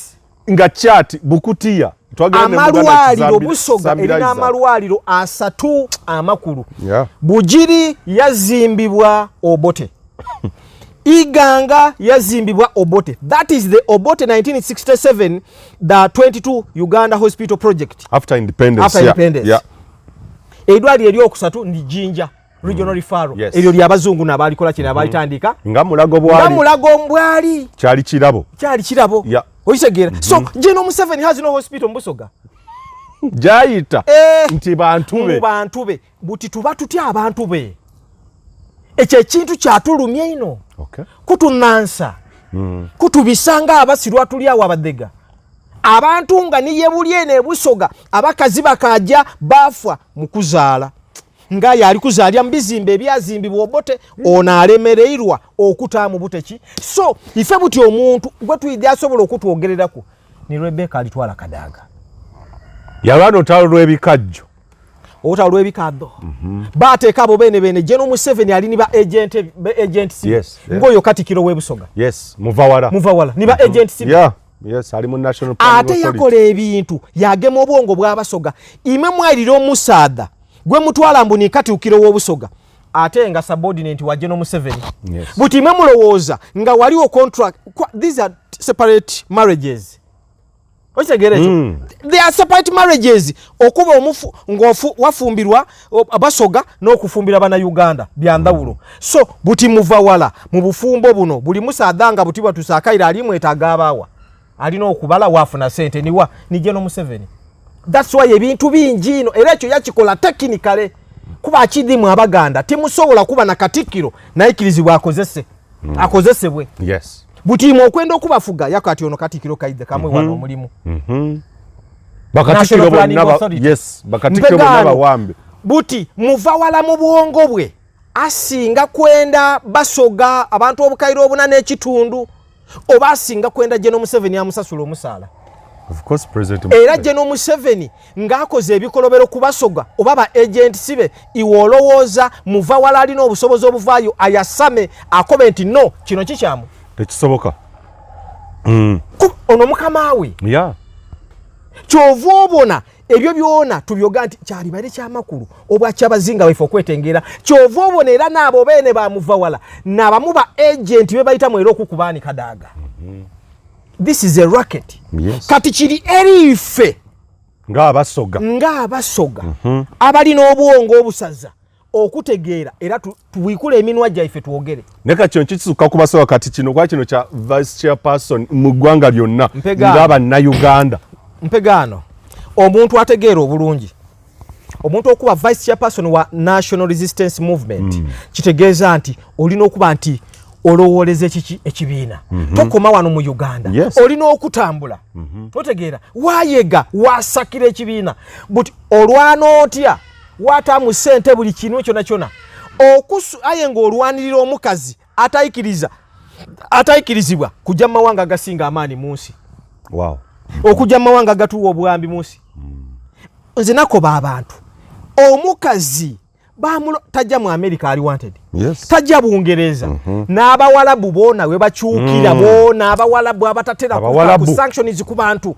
nga chat bukutiya. Twagenda ne Muganda Amalwaliro Zambira- Busoga Zambira erina Isaac. amalwaliro asatu amakulu. Bugiri yazimbibwa Obote, Iganga yazimbibwa Obote, that is the Obote 1967, the 22 Uganda Hospital Project. After independence. After independence. Eddwaliro eryokusatu ndi Jinja Regional Referral. Eryo lyabazungu nabalikola kino, abalitandika. Nga Mulago Nga bwali. Mulago mbwali. Kyali kirabo. Kyali kirabo. Okitegeera? So General Museveni has no hospital mubusoga. Gyayita Eh, nti bantu mu be. Bantu be. Buti tuba tutya abantu be? Ekyo ekintu kyatulumya ino, kutunansa, kutubisa nga abasirwa tuli awo abadega abantu nga niye buli eno ebusoga abakazi bakaja bafa mu kuzaala, nga yali kuzaalya mu bizimbe ebyazimbibwa Obote. Ono alemereirwa okutaamu buteki. So ife buti omuntu gwe tuyidde asobola okutwogereraku ni Rebeka alitwala Kadaga. Yalwana olutalo lw'ebikajjo. Olutalo lw'ebikaddo bateeka abo beene beene. General Museveni ali ni ba agent, ba agent si ng'oyo katikiro w'ebusoga. Yes, Muvawala. Muvawala ni ba agent si. Yeah, yes, ali mu National Planning Ate Authority. yakola ebintu, yagema obwongo bw'abasoga. Imwe mwayirira omusaadha gwe mutwala mbu ni katiukiro w'obusoga, ate nga subordinate wa General Museveni. Buti imwe mulowooza nga waliwo contract. These are separate marriages, okitegeera ekyo? They are separate marriages. Okuba omufu ng'ofu wafumbirwa abasoga n'okufumbira bannayuganda byandawulo. So buti muva wala mu bufumbo buno buli musaadha nga buti bwatusaakaire ali mwetaaga abaawa alina okubala waafuna sente niwa ni General Museveni. That's why ebintu bingi ino, era ekyo yakikola technically kuba akidimu abaganda timusobola kuba na katikkiro nayikirizibwa akozese akozesebwe. Butiimu okwenda okubafuga yakati ono katikkiro kaidde kamwe wano omulimu. Bakatikkiro National Planning bonna Authority. Yes, bakatikkiro bonna Mpegaano. bawambe. Buti muva wala mu bwongo bwe asinga kwenda basoga abantu obukaire obuna n'ekitundu, oba asinga kwenda General Museveni amusasula omusaala. Of course, President Era Museveni. General Museveni ng'akoze ebikolobero ku basoga oba ba agents be, iwe olowooza muva wala alina obusobozi obuvaayo ayasame akobe nti no, kino kikyamu? Tekisoboka. Ono mukama we. Kyova obona ebyo byona tubyoga nti kyalibaire kyamakulu obwakyabazinga baife okwetengera. Kyova obona era naabo beene bamuva wala nabamu ba agent be bayitamu era okukubaani Kadaaga. This is a racket. Kati kiri eriife ng'abasoga ng'abasoga abalina obwongo obusaza. Okutegeera era tuwikule eminwa gyaife twogere. Naye kati kino kikisukka ku basoga, kati kino kuba kino kya vice chairperson mu ggwanga lyonna ng'abannayuganda. Mpegaano omuntu ategeera obulungi, omuntu okuba vice chairperson wa National Resistance Movement kitegeeza nti olina okuba nti olowooleza ekiki ekibiina. Tokoma wano mu Uganda. Olina okutambula. Otegeera wayega wasakira ekibiina, but olwana otya, watamu sente, buli kintu kyona kyona okusu, aye ng'olwanirira omukazi atayikiriza, atayikirizibwa kujja mu mawanga agasinga amaanyi mu nsi, okujja mu mawanga agatuwa obuyambi mu nsi. Nze nakoba abantu, omukazi bamulo tajja mu America, ali wanted. Tajja Bungereza. N'abawalabu boona we bakyukira, boona abawalabu abatatera Abawalabu. ku sanctions ku bantu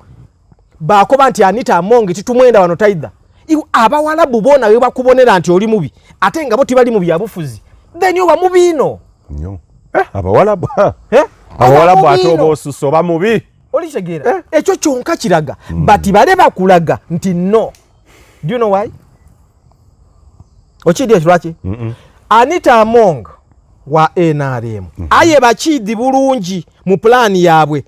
bakoba nti Anita Among titumwenda wano taidha. Iwe abawalabu boona we bakubonera nti oli mubi, ate nga bo tibali mu byabufuzi, then oba mubi ino. Nnyo. Abawalabu. Eh? Abawalabu Oba ate mubi oba ino. osusse, oba mubi. Olitegeera ekyo kyonka kiraga bati bale bakulaga nti no. Do you know why? Okidi ekyo lwaki Anita Among wa NRM, aye bakiidi bulungi mu pulaani yaabwe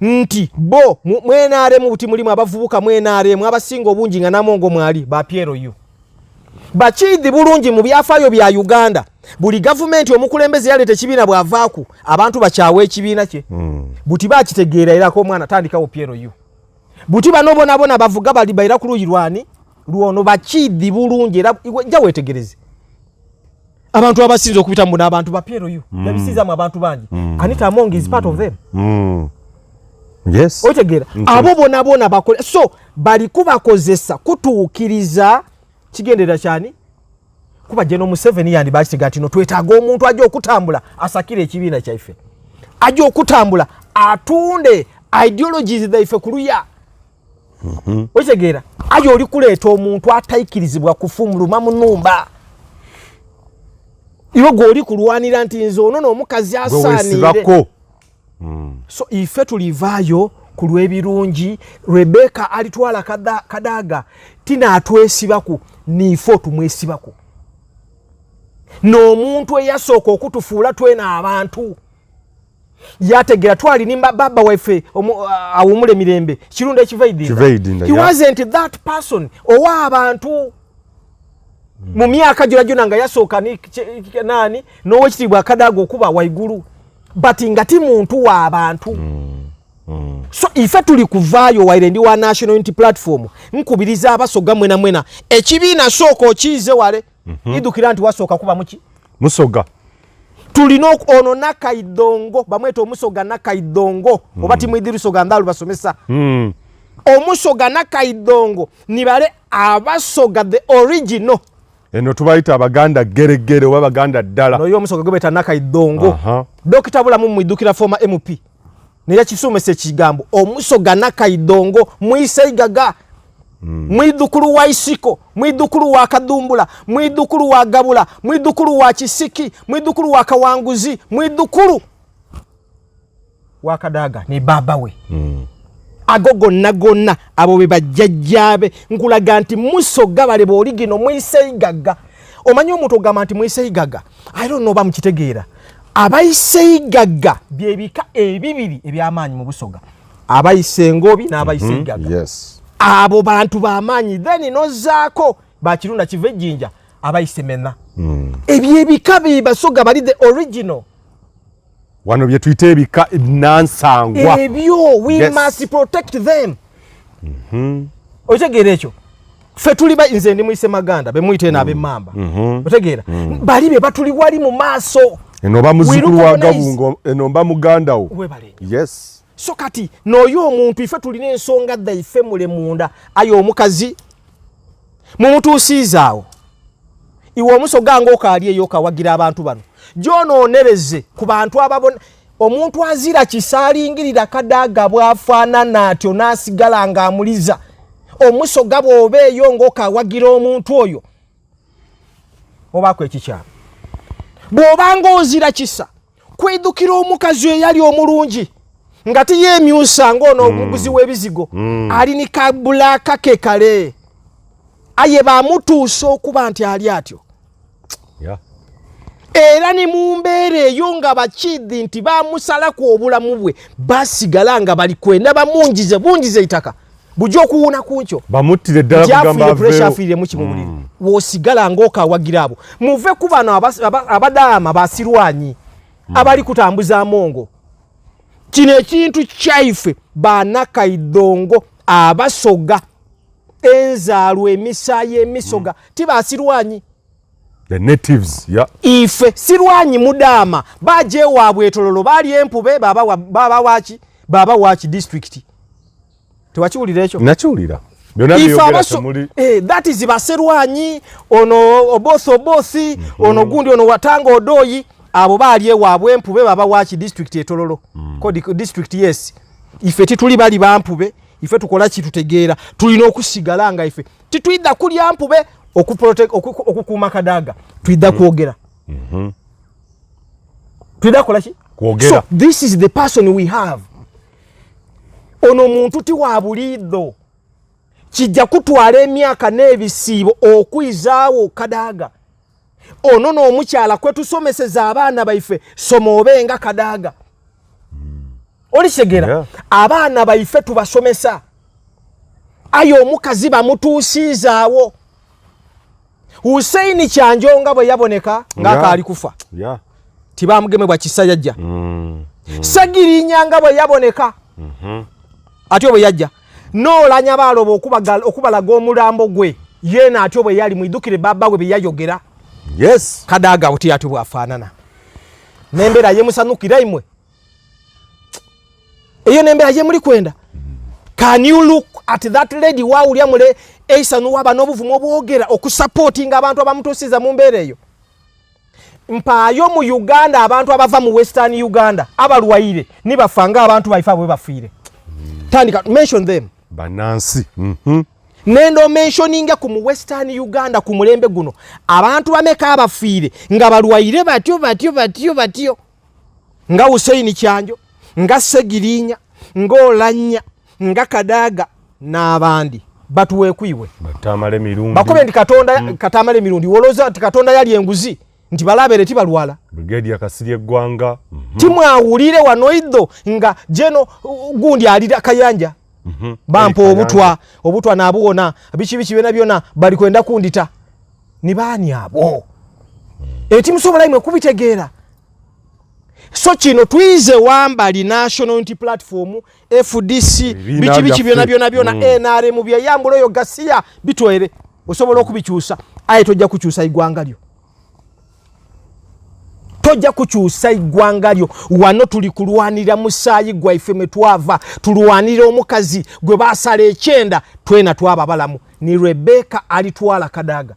nti bo mu NRM buti mulimu abavubuka mu NRM abasinga obungi nga namongo mwali ba PLU. Bakiidi bulungi mu byafaayo bya Uganda, buli gavumenti omukulembeze yaleeta ekibiina, bw'avaaku abantu bakyawa ekibiina kye. Buti bakitegeera erako omwana tandikawo PLU. Buti bano bonabona bavuga bali baira ku luuyi lwani lwono. Bakiidi bulungi era iwe jja weetegereze abantu abasinze okubita muno, abantu ba PLU yabisizamu abantu bangi. Anita Among is part of them. Otegeera abo bonabona bakole, so bali kubakozesa kutuukiriza kigenderera kyani? Kuba General Museveni yandi bakitega nti no twetaaga omuntu ajja okutambula asakire ekibiina kyaife, ajja okutambula atunde ideologies zaife ku luya. Okitegeera, aye oli kuleeta omuntu atayikirizibwa kufumuluma mu numba, iwe gwoli kulwanira nti nze ono n'omukazi Gwe asaanire. Weesibako. So ife tulivaayo ku lw'ebirungi. Rebeka alitwala Kadaga tinaatwesibaku, niife otumwesibaku n'omuntu eyasooka okutufuula twena abantu. Yategera twali nimba baba waife awumule mirembe, Kirunda Kivaidinda, Ekivaidinda. He wasn't that person owa abantu mu myaka gyona gyona nga yasooka nani n'owekitiibwa Kadaga okuba waigulu, but nga ti muntu w'abantu. So ife tuli kuvaayo, waire ndi wa National Unity Platform, nkubiriza Abasoga mwena mwena, ekibiina sooka okiize wale. Idukira nti wasooka kuba muki? Musoga. Tulina ono Nakaidongo bamweta Omusoga Nakaidongo, oba timwidi Lusoga ndalu basomesa. Omusoga Nakaidongo nibale Abasoga the original. Eno tubayita Abaganda geregere oba Abaganda ddala. Noyo Omusoga gwe beta Nakaidongo. Dokita Bulamu mwidukira, former MP, naye kisomesa ekigambo Omusoga Nakaidongo mwiseigaga, mwidukulu wa Isiko, mwidukulu wa Kadumbula, mwidukulu wa Gabula, mwidukulu wa Kisiki, mwidukulu wa Kawanguzi, mwidukulu wa Kadaga ne baba we. Ago gonna gonna abo be bajjajjaabe. Nkulaga nti Musoga bale booligino mwiseigaga. Omanyi omuntu ogamba nti mwiseigaga, I don't know oba mukitegeera. Abaiseigaga byebika ebibiri ebyamaanyi mu Busoga, abayise Engobi n'abayise Igaga. Abo bantu bamaanyi. Then nozaako Bakirunda kiva Ejjinja, abayise Mena. Ebyo ebika bye Basoga bali the original. Wano bye tuyita ebika nansangwa. Ebyo we must protect them. Otegeera ekyo? Ffe tuli ba nze ndi mwise Maganda, bemuyita eno ab'emmamba. Otegeera, bali be batuli wali mu maaso. Eno oba muzukulu wa recognize- Gabungo, eno mba muganda wo. Webale nnyo. So kati n'oyo omuntu ife tulina ensonga dhaife mule munda, aye omukazi mumutuusiizaawo. Iwe Omusoga ng'okaali eyo okawagira abantu bano, gyonoonereze ku bantu ababona omuntu azira kisaalingirira Kadaga bw'afaanana atyo n'asigala ng'amuliza. Omusoga bw'oba eyo ng'okawagira omuntu oyo, obaako ekikyamu. Bw'obanga ozira kisa kwidukira omukazi eyali omulungi nga tiyemyusa ng'ono omuguzi w'ebizigo ali ni kabulaka ke kale, aye bamutuusa okuba nti ali atyo. Era ni mu mbeera eyo nga bakidhi nti bamusalaku obulamu bwe, basigala nga bali kwenda bamunjize bunjize eitaka bujja okuwuuna ku nkyo bamuttire ddala kugamba afiire pressure afiire mu kimubuliri. Wosigala ng'okawagira abo, muve ku bano abadaama basirwanyi abali kutambuza amongo. Kino ekintu kyaife banakaidongo abasoga enzaalwa emisaayi emisoga tibasirwanyi. The natives, yeah. Ife sirwanyi mudaama baje waabwe etololo bali empube baba waki baba waki district. Tewakiwulira ekyo? Nakiwulira. Byonna Ife byeyogera abaso temuli. That is baserwanyi ono obosi obosi ono gundi ono watanga odoyi abo bali ewaabwe empube baba waki district etololo. Kodi district, yes. Ife tituli bali bampube, ife tukola kitutegeera, tulina okusigala nga ife titwidda kulya mpube okukuuma Kadaga, twidda kwogera. Twidda kukola ki? Kwogera. So this is the person we have. Ono muntu ti wa buliidho, kijja kutwala emyaka n'ebisiibo okwizaawo Kadaga. Ono n'omukyala kwe tusomeseza abaana baife, soma obenga Kadaga. Olikitegeera? Abaana baife tubasomesa, aye omukazi bamutuusiizaawo. Huseini Kyanjo bwe yaboneka ng'akaali kufa, tibamugemebwa kisa yajja. Segirinya nga bwe yaboneka atyo bwe yajja, noolanya baaloba okubalaga omulambo gwe yeena atyo bwe yali. Mwidukire baba we bye yayogera. Kadaga buti atyo bwafaanana nembeera yemusanukira imwe eyo nembeera yemuli kwenda. Can you look at that lady wawulya mule eisanu waba n'obuvumu obwogera okusupportinga abantu abamutuusiza mu mbeera eyo? Mpaayo mu Uganda abantu abava mu Western Uganda abalwaire nibafa nga abantu baife abo bafiire. Tandika, mention them. Bannansi. Nendo mentioninga ku mu Western Uganda ku mulembe guno abantu bameka abafiire nga balwaire batyo batyo batyo batyo nga Hussein Kyanjo, nga Segirinya, nga Olanya, nga Kadaga n'abandi batuweekwiwe. Batamale Mirundi. Bakobe nti Katonda Katamale Emirundi, wolowooza nti Katonda yali enguzi nti balabere tibalwala? Brigadier Kasirye Eggwanga. Timwawulire wano idho nga jeno gundi alira Kayanja, bampa Eric. Obutwa obutwa nabuwona biki biki byona byona bali kwenda kundita. Ni baani abo? Etimusobola imwe kubitegeera. So kino twize wambali National Unity Platform, FDC, Ebibiina biki biki byona byaffe. byona byona, NRM byeyambula oyo gasiya bitwere osobola okubikyusa, aye tojja kukyusa igwanga lyo, tojja kukyusa iggwanga lyo. Wano tuli kulwanira musaayi gwaife mwe twava, tulwanira omukazi gwe basala ekyenda twena twaba balamu, ni Rebeka alitwala Kadaga.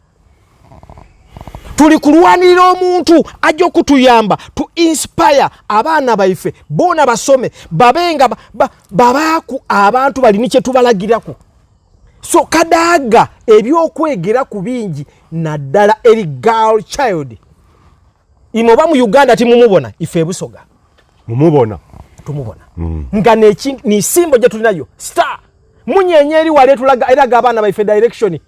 Tuli kulwanirira omuntu ajja okutuyamba to inspire abaana baife boona basome babe nga babaaku abantu balini kye tubalagiraku. So Kadaga ebyokwegera ku bingi, naddala eri girl child. Imwe oba mu Uganda timumubona, ife ebusoga Mumubona. Tumubona nga nisimbo gye tulinayo star munyenye eri wali etulaga eraga abaana baife direction.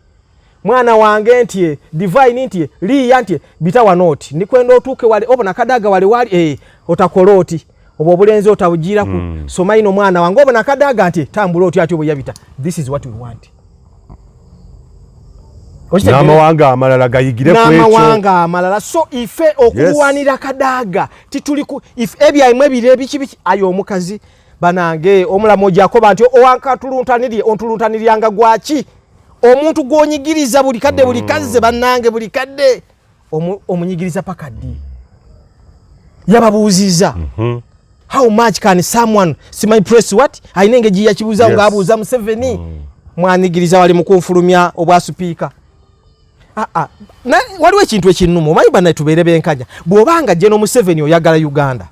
Mwana wange nti Divine nti liya nti bita wano oti ndikwenda otuuke wale obona Kadaga wale wali otakola oti obwo obulenzi otabugiraku soma ino mwana wange obona Kadaga nti tambula oti atyo bwe yabita. This is what we want. Okitegeera? N'amawanga amalala gayigire ku ekyo. N'amawanga amalala. So ife okulwanira Kadaga tituli ku ife ebyaimwe ebire biki biki, aye omukazi banange omulamu ojakoba nti owankatuluntanirye ontuluntaniryanga gwaki omuntu gwonyigiriza buli kadde buli kazze bannange buli kadde omunyigiriza paka ddi? Yababuuziza, "How much can someone simanyi press what?" Alina engeri yakibuuza ng'abuuza Museveni, mwanigiriza wali mukunfulumya obwa sipiika. Ah, ah. Waliwo ekintu ekinnuma, omanyi bannaye tubeere benkanya. Bw'obanga General Museveni oyagala Uganda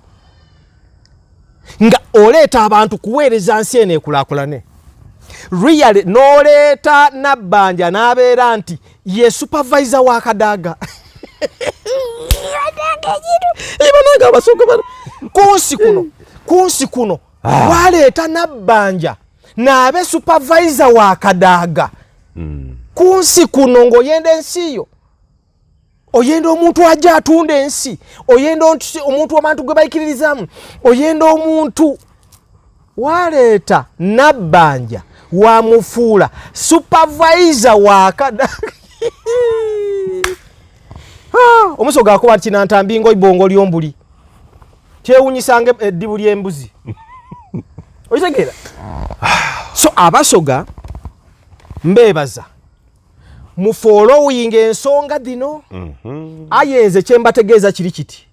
nga oleeta abantu kuweereza nsi eno ekulaakulane really, n'oleeta Nabbanja n'abeera nti ye supervisor wa Kadaga. Banange abasooka bano kunsi kuno, kunsi kuno waleeta Nabbanja n'abe supervisor wa Kadaga kunsi kuno ng'oyenda ensi yo. Oyenda omuntu ajja atunda ensi, oyenda omuntu abantu gwe bayikiririzaamu, oyenda omuntu waleeta Nabbanja wamufuula supervisor wakada. Omusoga akuba nti kinantambi ngoibongo lyombuli kyewunyisanga eddibu ly'embuzi, okitegeera? So abasoga mbeebaza mu following ensonga dhino. Aye nze kyembategeeza kiri kiti,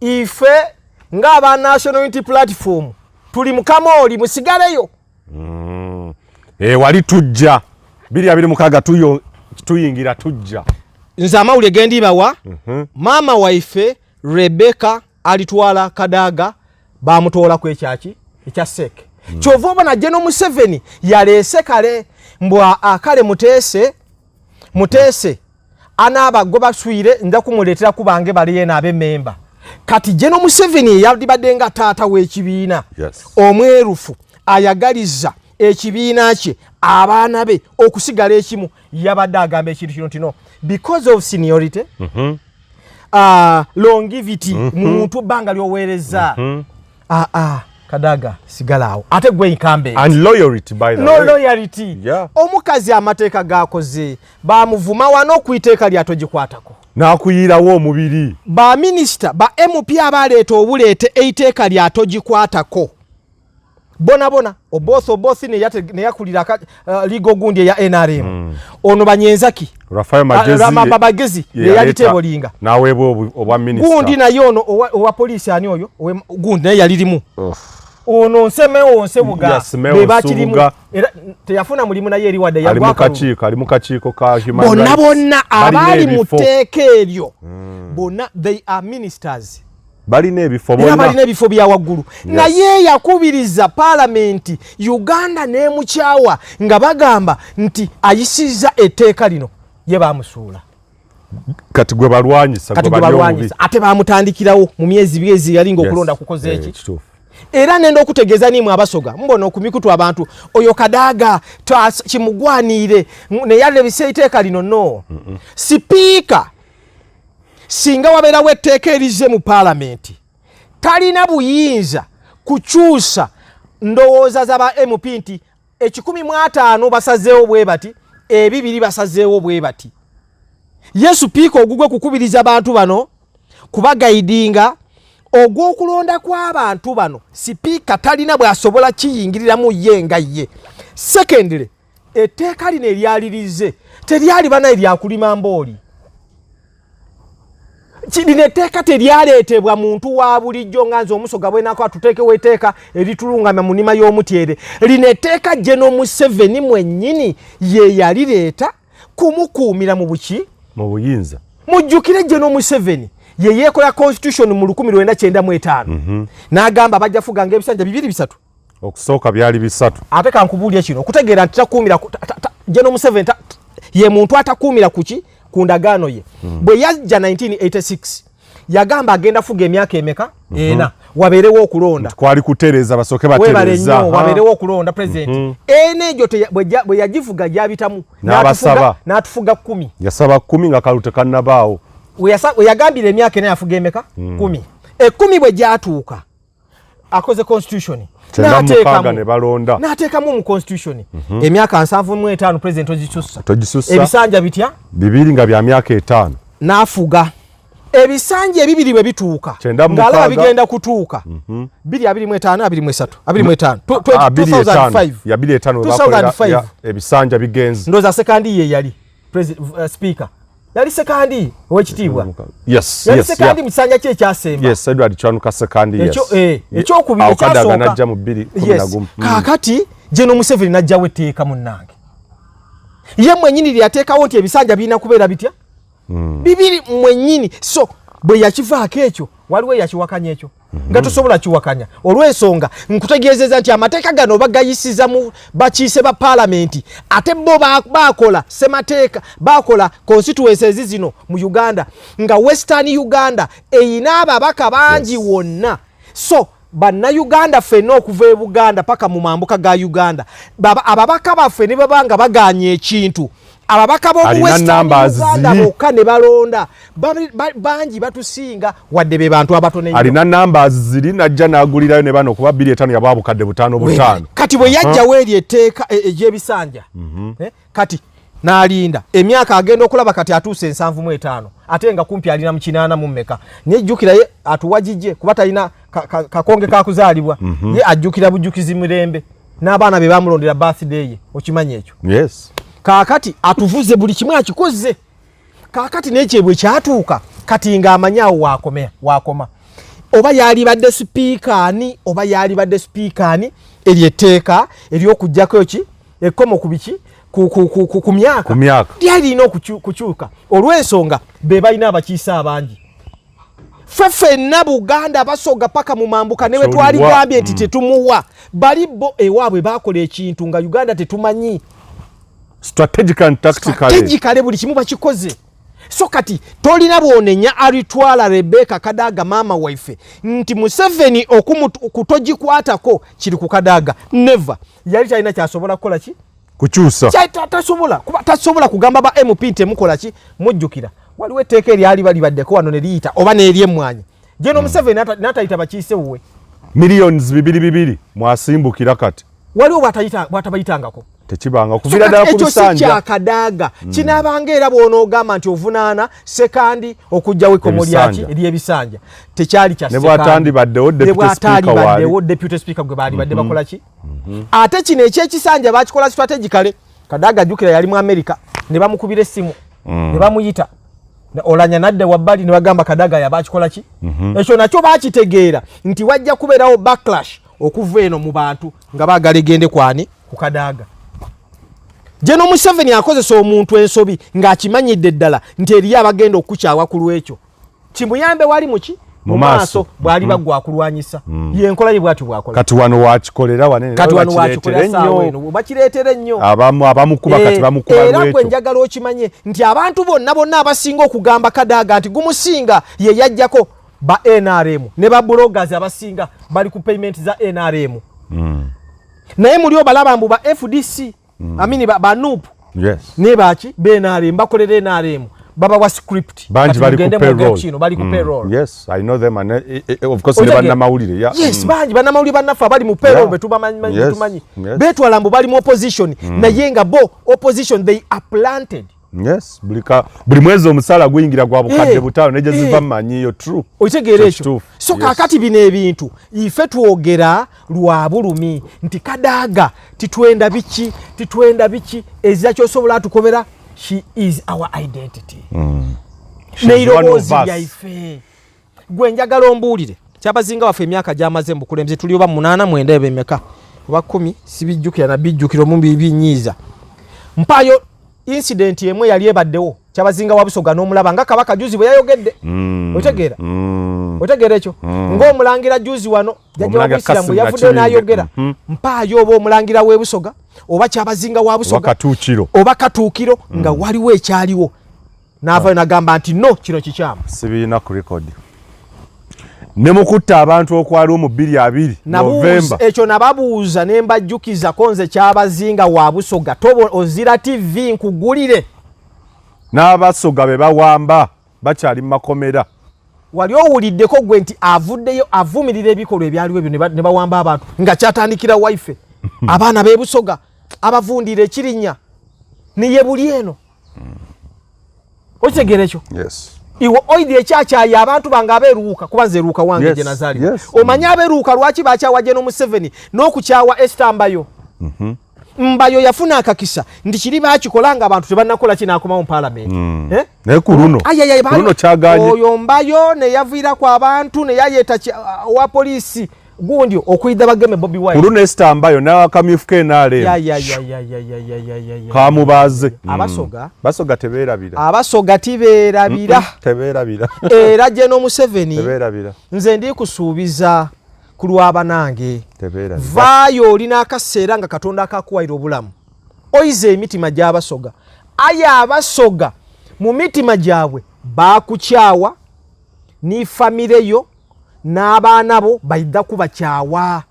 ife ng'aba National Unity Platform tuli mukamooli, musigaleyo. E, wali tujja 2026 tuyingira tujja. Nze amawulire gendibawa, maama waife Rebecca alitwala Kadaga bamutoolaku ekyaki ekya CEC. Kyova obona General Museveni yaleese kale mbwa akale muteese muteese anaaba gwe baswire nja kumuleetera kubange bali yena ab'emmemba. Kati General Museveni eyalibadde nga taata w'ekibiina omwerufu ayagaliza ekibiina kye abaana be okusigala ekimu, yabadde agamba ekintu kino nti no, because of seniority, longevity, muntu ebbanga lyoweereza, Kadaga sigala awo ate gwe incumbent. And loyalty, by the no way. Loyalty. Omukazi amateeka gakoze bamuvuma wano ku iteeka lyatogikwatako. N'akuyiirawo omubiri. Baminisita ba MP abaleeta obuleete eiteeka lyatogikwatako bona bona, Oboth Oboth neyakulira legal gundi eya NRM. Ono Banyenzaki Rafael Magezi. Rama Bagezi ye yaleeta- yalitebolinga n'aweebwa obwa minisita. Gundi naye ono owa poliisi ani oyo gundi naye yalirimu ono Nsemewo Nsebuga. Ya, Simeo be bakirimu. Nsubuga. Era teyafuna mulimu naye eri wadde ali mu yagwa akalulu. kakiiko, ali mu kakiiko ka human Bonna rights. bonna Balina abaali mu ebifo. tteeka eryo bonna they are ministers. Balina ebifo era bonna. Balina ebifo bya waggulu. Naye yakubiriza paalamenti Uganda n'emukyawa nga bagamba nti ayisizza etteeka lino, ye bamusuula. Kati gwe balwanyisa. Kati gwe gwe bali obubi. Balwanyisa ate bamutandikirawo mu myezi byezi yali ngaokulonda kukoze eki. Kituufu. Era nenda okutegeeza nimwe abasoga mbona okumikutu abantu oyo Kadaga kimugwaniire neyalebisa etteeka lino. No, sipiika singa wabeerawo etteeka erizze mu paalamenti talina buyinza kukyusa ndowooza z'aba MP nti 150 basazeewo bwe bati, ebibiri basazeewo bwe bati. Ye sipiika ogugwe kukubiriza bantu bano kubaguidinga ogw'okulonda kw'abantu bano, sipiika talina bw'asobola kiyingiriramu ye nga ye. Secondly, etteeka lino eryalirize teryali bana eryakulima mbooli. Lino etteeka teryaleetebwa muntu wa bulijjo nga nze omusoga bwenako atuteekewo etteeka eritulungamya mu nnima y'omutyere. Lino etteeka General Museveni mwennyini ye yalireeta kumukuumira mu buki? Mu buyinza. Mujjukire General Museveni ye yeekola constitution mu 1995 n'agamba bajja fuganga ebisanja bibiri bisatu. Okusooka byali bisatu. Ate kankubuulye kino okutegeera nti takuumira General Museveni ye muntu atakuumira kuki ku ndagaano ye. Bwe yajja 1986 yagamba agenda fuga emyaka emeka? Ena, wabeerewo okulonda. Kwali kutereeza, basooke webale batereeza. Nnyo, wabeerewo okulonda president. Ena egyo bwe yagivuga gyabitamu. N'abasaba. N'atufuga 10. Yasaba 10 nga kalulu tekannabaawo. We yagambira emyaka ena yafuga emeka? 10. Ekumi bwe gyatuuka akoze constitution. 96 ne balonda. N'ateekamu mu constitution emyaka 75 president ogisussa. Togisussa. Ebisanja bitya? Bibiri nga bya myaka 5. N'afuga ebisanja ebibiri bwe bituuka 96. Ng'alaba bigenda kutuuka 225, 23, 25, 25. 2005. Ya 25 we bakolera 2005. Ebisanja bigenze. Ndowooza Sekandi ye yali speaker, yali Sekandi owekitiibwa. Yali Sekandi mu kisanja kye ekyasemba. Yes, Edward Kiwanuka Sekandi, yes. Ekyokubiri Awo Kadaga ekyasooka. n'ajja mu 2011. Kaakati General Museveni n'ajjawo etteeka munnange ye mwennyini lyateekawo nti ebisanja birina kubeera bitya? Bibiri mwennyini. So bwe yakivaako ekyo waliwo eyakiwakanya ekyo nga tosobola kiwakanya olw'ensonga nkutegeezeza nti amateeka gano bagayisiza mu bakiise ba paalamenti ate bo bakola semateeka, bakola constituencies zino mu Uganda nga Western Uganda eyina ababaka bangi wonna. So bannayuganda ffenna okuva e Buganda paka mu mambuka ga Uganda, ababaka baffe ne baba nga baganye ekintu. Ababaka b'omu Alina Western numbers Uganda ziri. bokka ne balonda bangi batusinga, wadde be bantu abatono ennyo. Alina numbers ziri, najja n'agulirayo ne bano kuba 25 yabwa bukadde butaano butaano. Kati bwe yajjawo eri etteeka egy'ebisanja, kati n'alinda emyaka, agenda okulaba kati atuuse 75, ate nga kumpi alina mu 80 mu mmeka. Naye jjukira ye atuwagijje kuba talina kakonge kakuzaalibwa. Ye ajjukira bujjukizi mirembe n'abaana be bamulondera birthday ye, okimanyi ekyo? Yes. Kaakati atuvuze buli kimu akikoze. Kaakati n'ekyo bwe kyatuuka, kati ng'amanyi awo wakomea wakoma, oba yalibadde sipiika ani, oba yalibadde sipiika ani, eryo etteeka ery'okuggyako ki ekkomo ku biki ku myaka Ku myaka. lyali lirina kukyuka olw'ensonga be balina abakiise abangi. Ffe ffenna Buganda, Basoga paka mu mambuka, ne bwe Kyoliwa. twaligambye nti tetumuwa, bali bo ewaabwe bakola ekintu nga Uganda tetumanyi. Strategic and tactically. Strategically buli kimu bakikoze. So kati tolina bwonenya alitwala Rebecca Kadaga, maama waife, nti Museveni kutogikwatako kiri ku Kadaga. Never, yali talina kyasobola kukola ki Kukyusa. Tasobola kuba tasobola kugamba ba MP nti emukola ki. Mujjukira waliwo etteeka eryali balibaddeko wano ne liyita oba n'eryemmwanyi Geno Museveni n'atayita bakiise wuwe. Millions bibiri bibiri mwasimbukira kati. Waliwo bw'atabayitangako. Tekibanga So kuviira kati ddala ku ekyo si bisanja. kyakadaaga kinaabanga era bw'onoogamba nti ovunaana Sekandi okuggyawo ekkomo lyaki Ebisanja. ery'ebisanja, tekyali kya Ne bw'atandibaddewo Ne deputy speaker waali. bw'ataalibaddewo deputy speaker gwe baalibadde bakola ki. Ate kino ekyekisanja bakikola strategically. Kadaga ajjukira yali mu America ne bamukubira essimu ne bamuyita. Olanya nadde wabbali ne bagamba Kadaga yabakikola ki. Ekyo nakyo bakitegeera nti wajja kubeerawo backlash okuva eno mu bantu nga baagala egende kwani ku Kadaga. Geno Museveni akozesa omuntu ensobi ng'akimanyidde ddala nti eriyo abagenda okukukyawa ku lwekyo, kimuyambe wali muki Mu maaso. Bw'ali baggwa akulwanyisa, yenkola ye bwatyo bwakola. Kati wano wakikolera wanene. Kati wano bakireetere wakikolera saawa nnyo. eno bakireetere nnyo. Abamu abamukuba kati bamukuba Era gwe lwekyo. njagala okimanye nti abantu bonna bonna abasinga okugamba Kadaga nti gumusinga ye yajjako ba NRM ne ba bloggers abasinga bali ku payment za NRM, naye muli obalaba mbu ba FDC, amini ba NUP ne baki be NRM, bakolera NRM, babawa script. Bangi Kati bali ku mugende mwogere payroll. kino, bali ku payroll. Yes, I know them and of course ne Otegera? bannamawulire, yeah. Yes, bangi bannamawulire bannaffe abali mu payroll betubamanyi, betumanyi beetwala mbu bali mu opposition, naye nga bo opposition they are planted. Yes, buli mwezi omusaala guyingira gwa bukadde 5 ne gye ziva mmanyiyo, true. Okitegeera Kyo ekyo? kituufu. So Yes. kaakati bino ebintu ife twogera lwa bulumi nti Kadaga titwenda biki, titwenda biki, ezira kyosobola atukobera. She is our identity. She's one of N'eiroboozi us. lyaife. Gwe njagala ombuulire, Kyabazinga waffe emyaka gyamaze mu bukulembeze tuli oba 8, 9, eba emeka oba 10, sibijjukira nabijjukira omu binyiiza. Mpaayo incident emu eyali ebaddewo Kyabazinga wa Busoga n'omulaba nga Kabaka juzi bwe yayogedde. Otegeera? Otegeera ekyo ng'omulangira juzi wano jjajja wa Omulangira Buisiramu Kassim yavuddeyo Nakibinge. n'ayogera. Mpaayo oba omulangira w'e Busoga oba Kyabazinga wa Oba Busoga Katuukiro. oba Katuukiro nga waliwo ekyaliwo n'avaayo n'agamba nti no, kino kikyamu. Sibirina ku record ne mu kutta abantu okwaliwo mu 2020 November. Ekyo nababuuza ne mbajjukiza ko nze Kyabazinga wa Busoga tobo Ozira TV nkugulire. N'Abasoga be bawamba bakyali mu makomera. Wali owuliddeko gwe nti avuddeyo avumirira ebikolwa ebyaliwo ebyo ne bawamba abantu nga kyatandikira waife abaana b'e Busoga abavundira ekirinnya niye buli eno? Okitegeera ekyo? Yes. Iwe oidi ekyakyaye abantu bange abeeruuka, kuba nze eruuka wange gye nazaalibwa. Omanyi abeeruuka lwaki bakyawa Geno Museveni n'okukyawa Esther Mbayo? Mbayo yafuna akakisa nti kiri bakikola nga abantu tebannakola kinaakomawo mu paalamenti. Eh? Naye ku luno Ayayay, ku luno kyaganye. Oyo Mbayo ne yaviirako abantu ne yayeta owa poliisi gundi okuyida bageme Bobi Ku Wine. luno Esther Mbayo n'akamyufu ke NRM Ya, ya, ya, ya, ya, ya, ya, ya, ya, ya. kamubaze. Abasoga. Basoga tebeerabira. Abasoga tibeerabira. Tebeerabira. Era Geno Museveni, Tebeerabira. nze ndi kusuubiza ku lw'abanange, Tebeerabira. vaayo olina akaseera nga Katonda akakuwaira obulamu, oyiza emitima gy'Abasoga. Aye Abasoga mu mitima gyabwe bakukyawa, ni famire yo n'abaana bo baidha kubakyawa.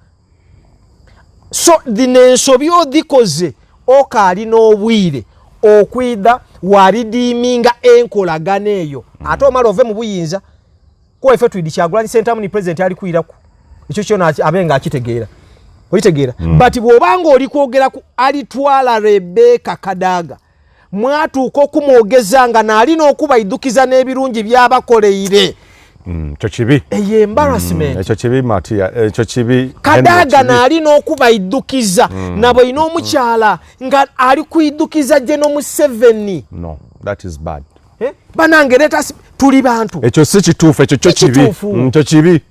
So dhino ensobi odhikoze okaali n'obwire. Okwidha waridiiminga enkolagana eyo, ate omala ove mu buyinza, kuba ife twidi Kyagulanyi Ssentamu ni president ali kwiraku ekyo kyona abe nga akitegeera, okitegeera? But bw'obanga oli kwogera ku alitwala Rebecca Kadaga, mwatuuka okumwogeza nga naalina okubaidukiza n'ebirungi byabakoleire. Ekyo kibi. Eyo embarrassment. Ekyo kibi, Matia, ekyo kibi. Kadaga Henry, kibi. Naalina okubaidukiza nabwe omukyala nga ali kuidukiza General Museveni. No, that is bad. Eh? Banange, let us, tuli bantu. Ekyo si kituufu, ekyo kyo kibi. Kituufu. Ekyo kibi.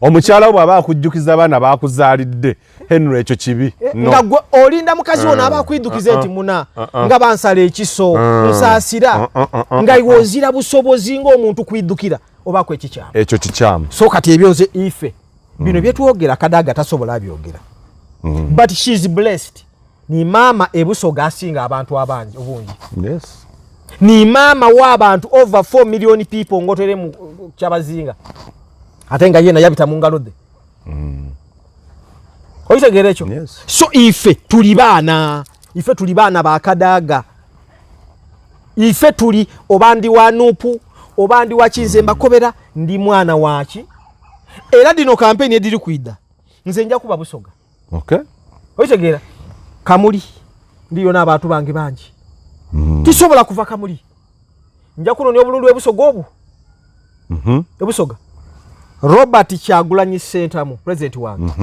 Omukyala wo bw'aba akujjukiza abaana bakuzaalidde, Henry, ekyo kibi. No. Nga gwe olinda mukazi wo naaba akwidukiza nti muna nga bansala ekiso, nsaasira, nga iwe ozira busobozi ng'omuntu kwidukira obaako ekikyamu. Ekyo kikyamu. So kati ebyo nze ife bino byetwogera, Kadaga tasobola byogera, but she is blessed. Ni maama ebusoga asinga abantu abangi obungi. Ni maama w'abantu over 4 million people ngotere mu Kyabazinga, ate nga yena yabita mu ngalo dhe. Okitegeera ekyo? Yes. So ife tuli baana, ife tuli baana bakadaga. Ife tuli oba ndi wa NUP oba ndi wa kinze, mbakobera ndi mwana waki. Era dino kampeni ediri kwida, nze nja kuba Busoga. Okitegeera? Kamuli ndiyo n'abantu bange bangi. Tisobola kuva Kamuli, nja kunonya obululu ebusoga obwo. Ebusoga Robert Kyagulanyi Sentamu president wange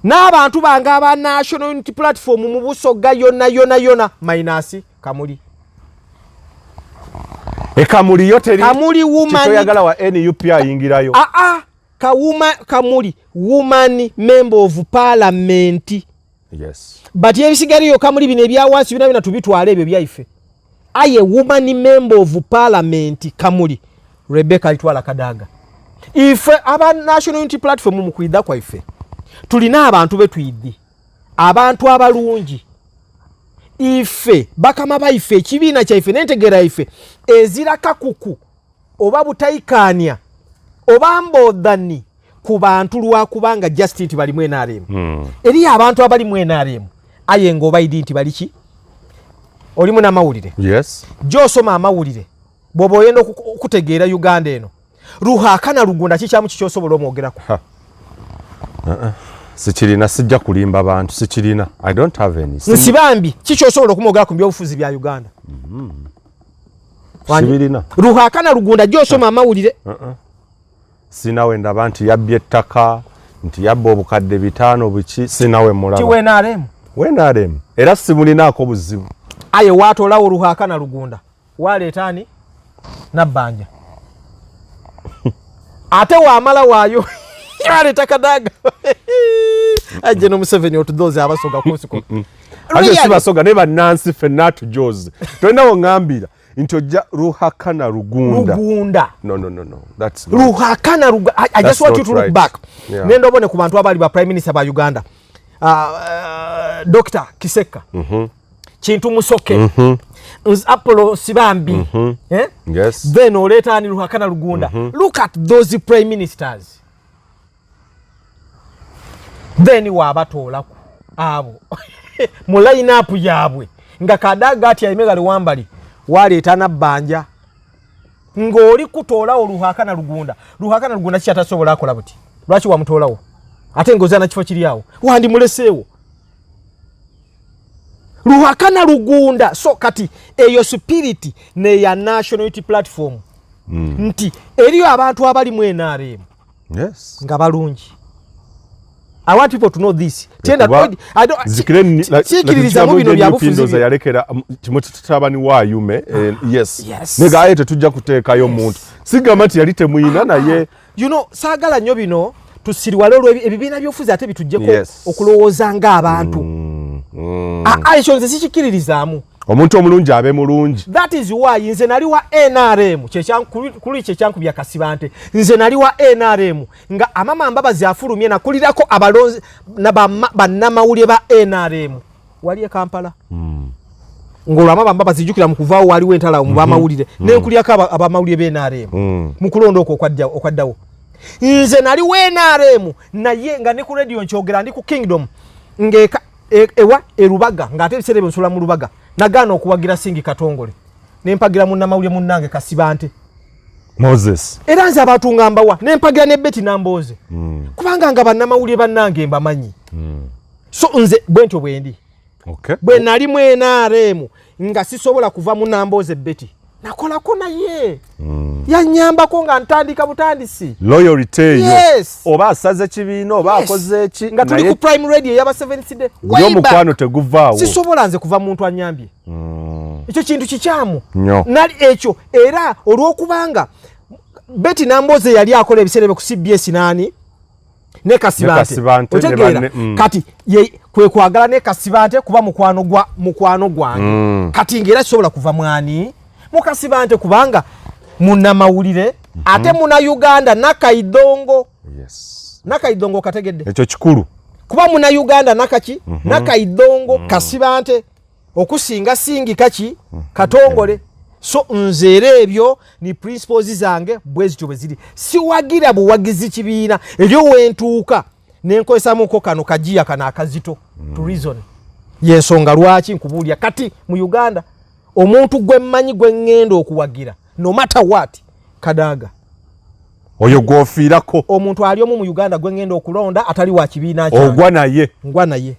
n'abantu bange aba National Unity Platform mu Busoga yonna yonna yonna, minus Kamuli. Ekamuliyo teri. Kamuli woman. Kitoyagala wa NUP ayingirayo. Aa, kawuma Kamuli woman member of parliament. But ebisigaliyo Kamuli bino ebyawansi bina bina tubitwala, ebyo byaife. Aye woman member of parliament Kamuli, Rebecca Alitwala Kadaga. Ife aba National Unity Platform mu kwidha kwaife tulina abantu betwidhi, abantu abalungi. Ife bakama baife, ekibiina kyaife n'entegeera yaife ezira kakuku oba butayikaanya oba mbodhani ku bantu lwakubanga just nti balimu NRM. Eriyo abantu abalimu NRM aye ng'obaidi nti baliki olimu n'amawulire. Gyosoma amawulire, bw'oba oyenda okutegeera Uganda eno, Ruhakana Rugunda kikyamu kikyosobola omwogerako? Sikirina, sijja kulimba bantu, sikirina. I don't have any. Nsibambi kikyosobola okumwogerako mu byobufuzi bya Uganda? Wani? Sibirina. Ruhakana Rugunda, gyosoma amawulire. Sinawe ndaba nti yabbye ettaka, nti yabba obukadde 500 biki, sinawe mulaba. Ti WNRM? WNRM era simulinaako buzibu. Aye waatolawo Ruhakana Rugunda, waleeta ani? Nabbanja. Ate wamala waayo waleeta Kadaga. Ajje no Museveni otudoze abasoga kunsiko. Ate si basoga naye bannansi ffenna atujoze. Tolinawo ŋŋambira nti ojja Ruhakana Rugunda. Rugunda. No, no, no, no. That's not. Ruhakana Rugunda. I just That's want you not to look right. back. Nenda obone ku bantu abali ba prime minister ba Uganda. Dr. Kiseka. Kintu Musoke. Apollo Nsibambi. Eh? Yes. Then oleeta ani? Ruhakana Rugunda. Look at those prime ministers. Then wabatoolaku abo mu line up yaabwe nga Kadaga ati ayime wambali, waleeta Nabbanja ng'oli kutoolawo Ruhakana Rugunda. Ruhakana Rugunda kikyatasobola akola buti, lwaki wamutoolawo ate ng'ozaana kifo kiri awo wandimuleseewo Ruhakana Rugunda? So kati eyo spirit neya National Unity Platform nti eriyo abantu abali mu NRM nga balungi. I want people to know this. Tienda, I don't sikiririza mu bino bya bufuzi. Yalekera Timothy Tabani wa Ayume, yes. Yes. Nega aye tetujja kuteekayo muntu. Sigamba nti yali temuyina naye. Saagala nnyo bino tusiriwale olwo ebibiina by'obufuzi ate bitujjeko okulowooza ng'abantu. Ah, ah, ekyo nze sikikiririzaamu. Omuntu omulungi abe mulungi. That is why nze nali wa NRM, kuli kyekyankubya Kasibante. Nze nali wa NRM nga Amama Mbabazi afulumye, nakulirako abalonzi na bannamawulire ba NRM wali e Kampala. Ng'olwo Amama Mbabazi, jjukira mu kuvaawo waliwo entala mu bamawulire, nenkulyako abamawulire ba NRM mu kulonda okwo okwaddawo. Nze nali wa NRM naye nga ne ku radio nkyogera, ndi ku Kingdom ng'eka ewa erubaga, ng'ate ebiseera ebyo nsula mu Lubaga. Nagaana okuwagira Singi Katongole, nempagira munnamawulire munnange Kasibante Moses. Era nze abantu nga mbawa, nempagira ne Betty Nambooze, kubanga nga bannamawulire bannange mbamanyi. So nze bwentyo bwendi. Bwe nali mu NRM nga sisobola kuva mu Nambooze Betty, nakolako naye, yanyambako nga ntandika butandisi. Loyalty eyo. Yes. Oba asaze kibiina oba akoze eki, nga tuli ku Prime Radio eyaba Seventh Day. Guli omukwano teguvaawo. Sisobola nze kuva muntu anyambye. Ekyo kintu kikyamu. Nnyo. Nali ekyo era olw'okubanga Betty Nambooze yali akola ebiseera ebyo ku CBS nani ne Kasibante. Kasibante, ne Otegeera? banne. Kati ye kwe kwagala ne Kasibante kuba mukwano gwa mukwano gwange. Kati ng'era kisobola kuva mwani mu Kasibante kubanga munnamawulire ate muna Uganda nakaidongo. Nakaidongo kategedde. Ekyo kikulu. Kuba muna Uganda nakaki? Nakaidongo Kasibante okusinga Singi kaki Katongole. So nze era ebyo ni principles zange bwe zityo bwe ziri. Siwagira buwagizi kibiina eryo wentuuka nenkozesamuko kano kajiya kano akazito to reason. Yensonga lwaki nkubuulira kati mu Uganda omuntu gwe mmanyi gwe ŋŋenda okuwagira no matter what, Kadaga. Oyo gw'ofiirako. Omuntu ali omu mu Uganda gwe ŋŋenda okulonda atali wa kibiina kyange. Ogwa naye. Ngwa naye.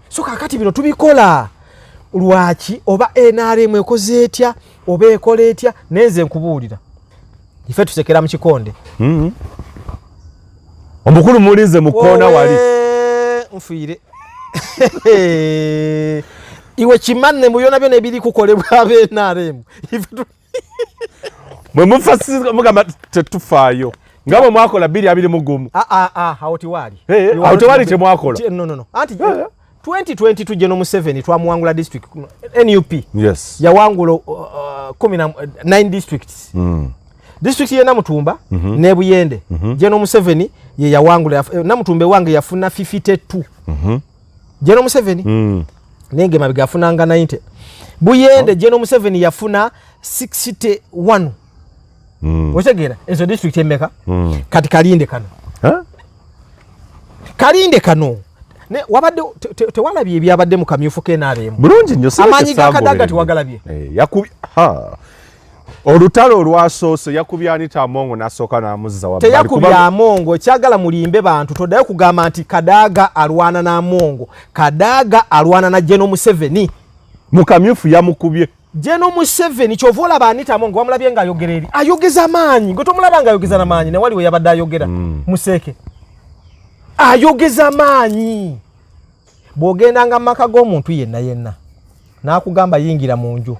So kakati bino tubikola lwaki? Oba NRM ekoze etya oba ekola etya, nenze nkubuulira ife tusekera mu kikonde. Omukulu mulinze mu koona wali. Owe, nfiire. Iwe kimanne mu byona byona ebiri kukolebwa abe NRM. Ife Mwe mufa mugamba tetufaayo. Nga bwe mwakola 2021. Ah, ah, ah, awo tiwaali. Eh, awo tewali kye mwakola. No, no, no. Anti 2022 General Museveni twamuwangula district NUP. Yawangula 19 districts. District ye Namutumba ne Buyende. General Museveni ye yawangula Namutumba wange yafuna 52. General Museveni nenge mabiga yafunanga 90. Buyende General Museveni yafuna 61. Otegeera ezo district emeka? Kati kalinde kano. Huh? Kalinde kano. Ne wabadde tewalabye ebyabadde mu kamyufu ke NRM. Bulungi nnyo, sireke Amaanyi ga Kadaga saagoberere. tewagalabye. Eh, ha. Olutalo olwasoose yakubye Anita Amongo n'asooka n'amuzza wabbali. Teyakubye Kubanga Amongo, ekyagala mulimbe bantu, toddayo kugamba nti Kadaga alwana n'Amongo. Kadaga alwana na General Museveni. Mu kamyufu yamukubye. General Museveni ky'ova olaba Anita Amongo wamulabye ng'ayogera eri. Ayogeza maanyi, gwe tomulaba ng'ayogeza na maanyi, ne wali we yabadde ayogera. Museeke. Ayogeza maanyi. Bw'ogendanga mu maka g'omuntu yenna yenna n'akugamba yingira mu nju,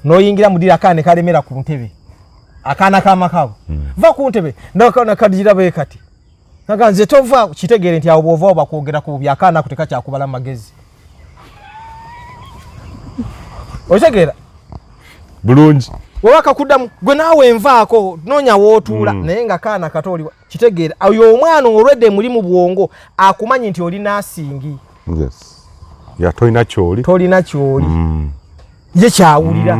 n'oyingira mu ddira akaana ne kalemera ku ntebe, akaana k'amaka ago. Va ku ntebe, n'akaana kagira bwe kati. Naga nze tova, kitegeere nti awo bw'ova bakwogera ku bubi, akaana ako tekakyakubala magezi. Okitegeera? Bulungi. Bw'oba kakuddamu, gwe naawe nvaako, noonya w'otuula, naye nga kaana kato oli kitegeera. Oyo omwana olwedde muli mu bwongo akumanyi nti oli naasingi. Yes. Ya tolina ky'oli. Tolina ky'oli. Ye kyawulira.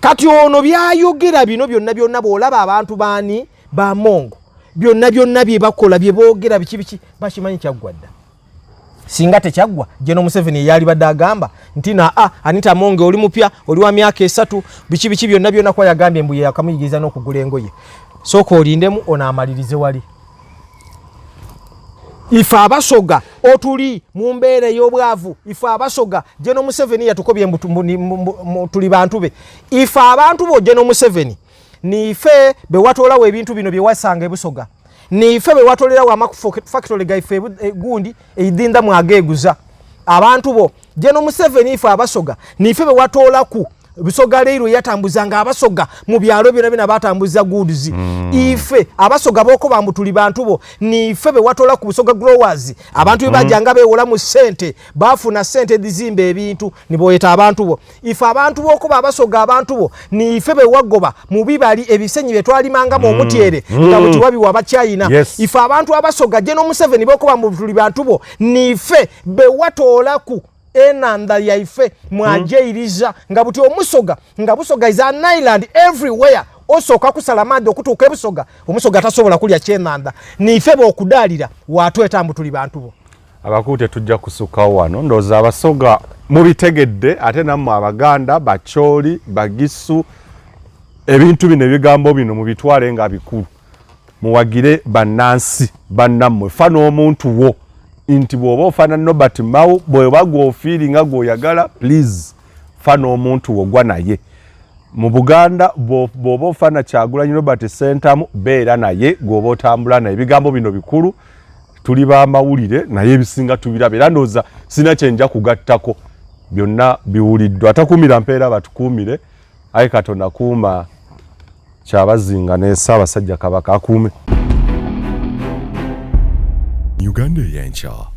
Kati ono by'ayogera bino byonna byonna bw'olaba abantu baani ba Mongo byonna byonna bye bakola bye boogera biki biki bakimanyi kyaggwa dda. Singa tekyaggwa General Museveni yalibadde agamba nti na a Anita Amongo oli mupya oli wa myaka 3 biki biki byonna byonna kwa yagambye mbu ye yakamuyigiriza n'okugula engoye. Sooka olindemu ono amalirize wali. Ife abasoga otuli mu mbeera ey'obwavu, ife abasoga General Museveni yatukobye mbu tuli bantu be. Ife abantu bo General Museveni nife be watoolawo ebintu bino bye wasanga ebusoga, nife be watolerawo amafactory gaife gundi eidinda mwageeguza abantu bo General Museveni. Ife abasoga nife be watoolaku Busoga leero yatambuzanga abasoga mu byalo byonna byonna batambuza goods. Ife abasoga boko bambu tuli bantu bo nife be watola ku Busoga growers abantu bajanga bewola mu sente bafuna sente dizimba ebintu niboyeta abantu bo. Ife abantu boko babasoga abantu bo nife be wagoba mu bibali ebisenyi betwalimanga mu omutyere nga buti wabi wabachina. Ife abantu abasoga General Museveni boko bambu tuli bantu bo nife be watola ku enanda yaife mwajeiriza nga buti omusoga nga Busoga is an island everywhere osooka kusala maadhi okutuuka ebusoga omusoga tasobola kulya kyenanda nife bokudalira watweta mbu tuli bantu bo. Abakulu tetujja kusukkawo wano, ndowooza abasoga Mubitegedde. Ate nammwe Abaganda, Bacholi, Bagisu, ebintu bino, ebigambo bino mubitwale nga bikulu, muwagire bannansi bannammwe. Fa n'omuntu wo nti bw'oba ofaana Norbert Mao, bw'oba gw'ofiiringa gw'oyagala, please fa n'omuntu wo gwa naye. Mu Buganda, bw'oba ofaana Kyagulanyi Robert Sentamu, beera naye gw'oba otambula naye. Ebigambo bino bikulu. Tuli bamawulire, naye ebisinga tubiraba, era ndowooza sina kyenja kugattako, byonna biwuliddwa. Atakuumira mpeera batukuumire. Ayi Katonda, kuuma Kyabazinga ne Ssaabasajja Kabaka, akuume Uganda ey'enkya.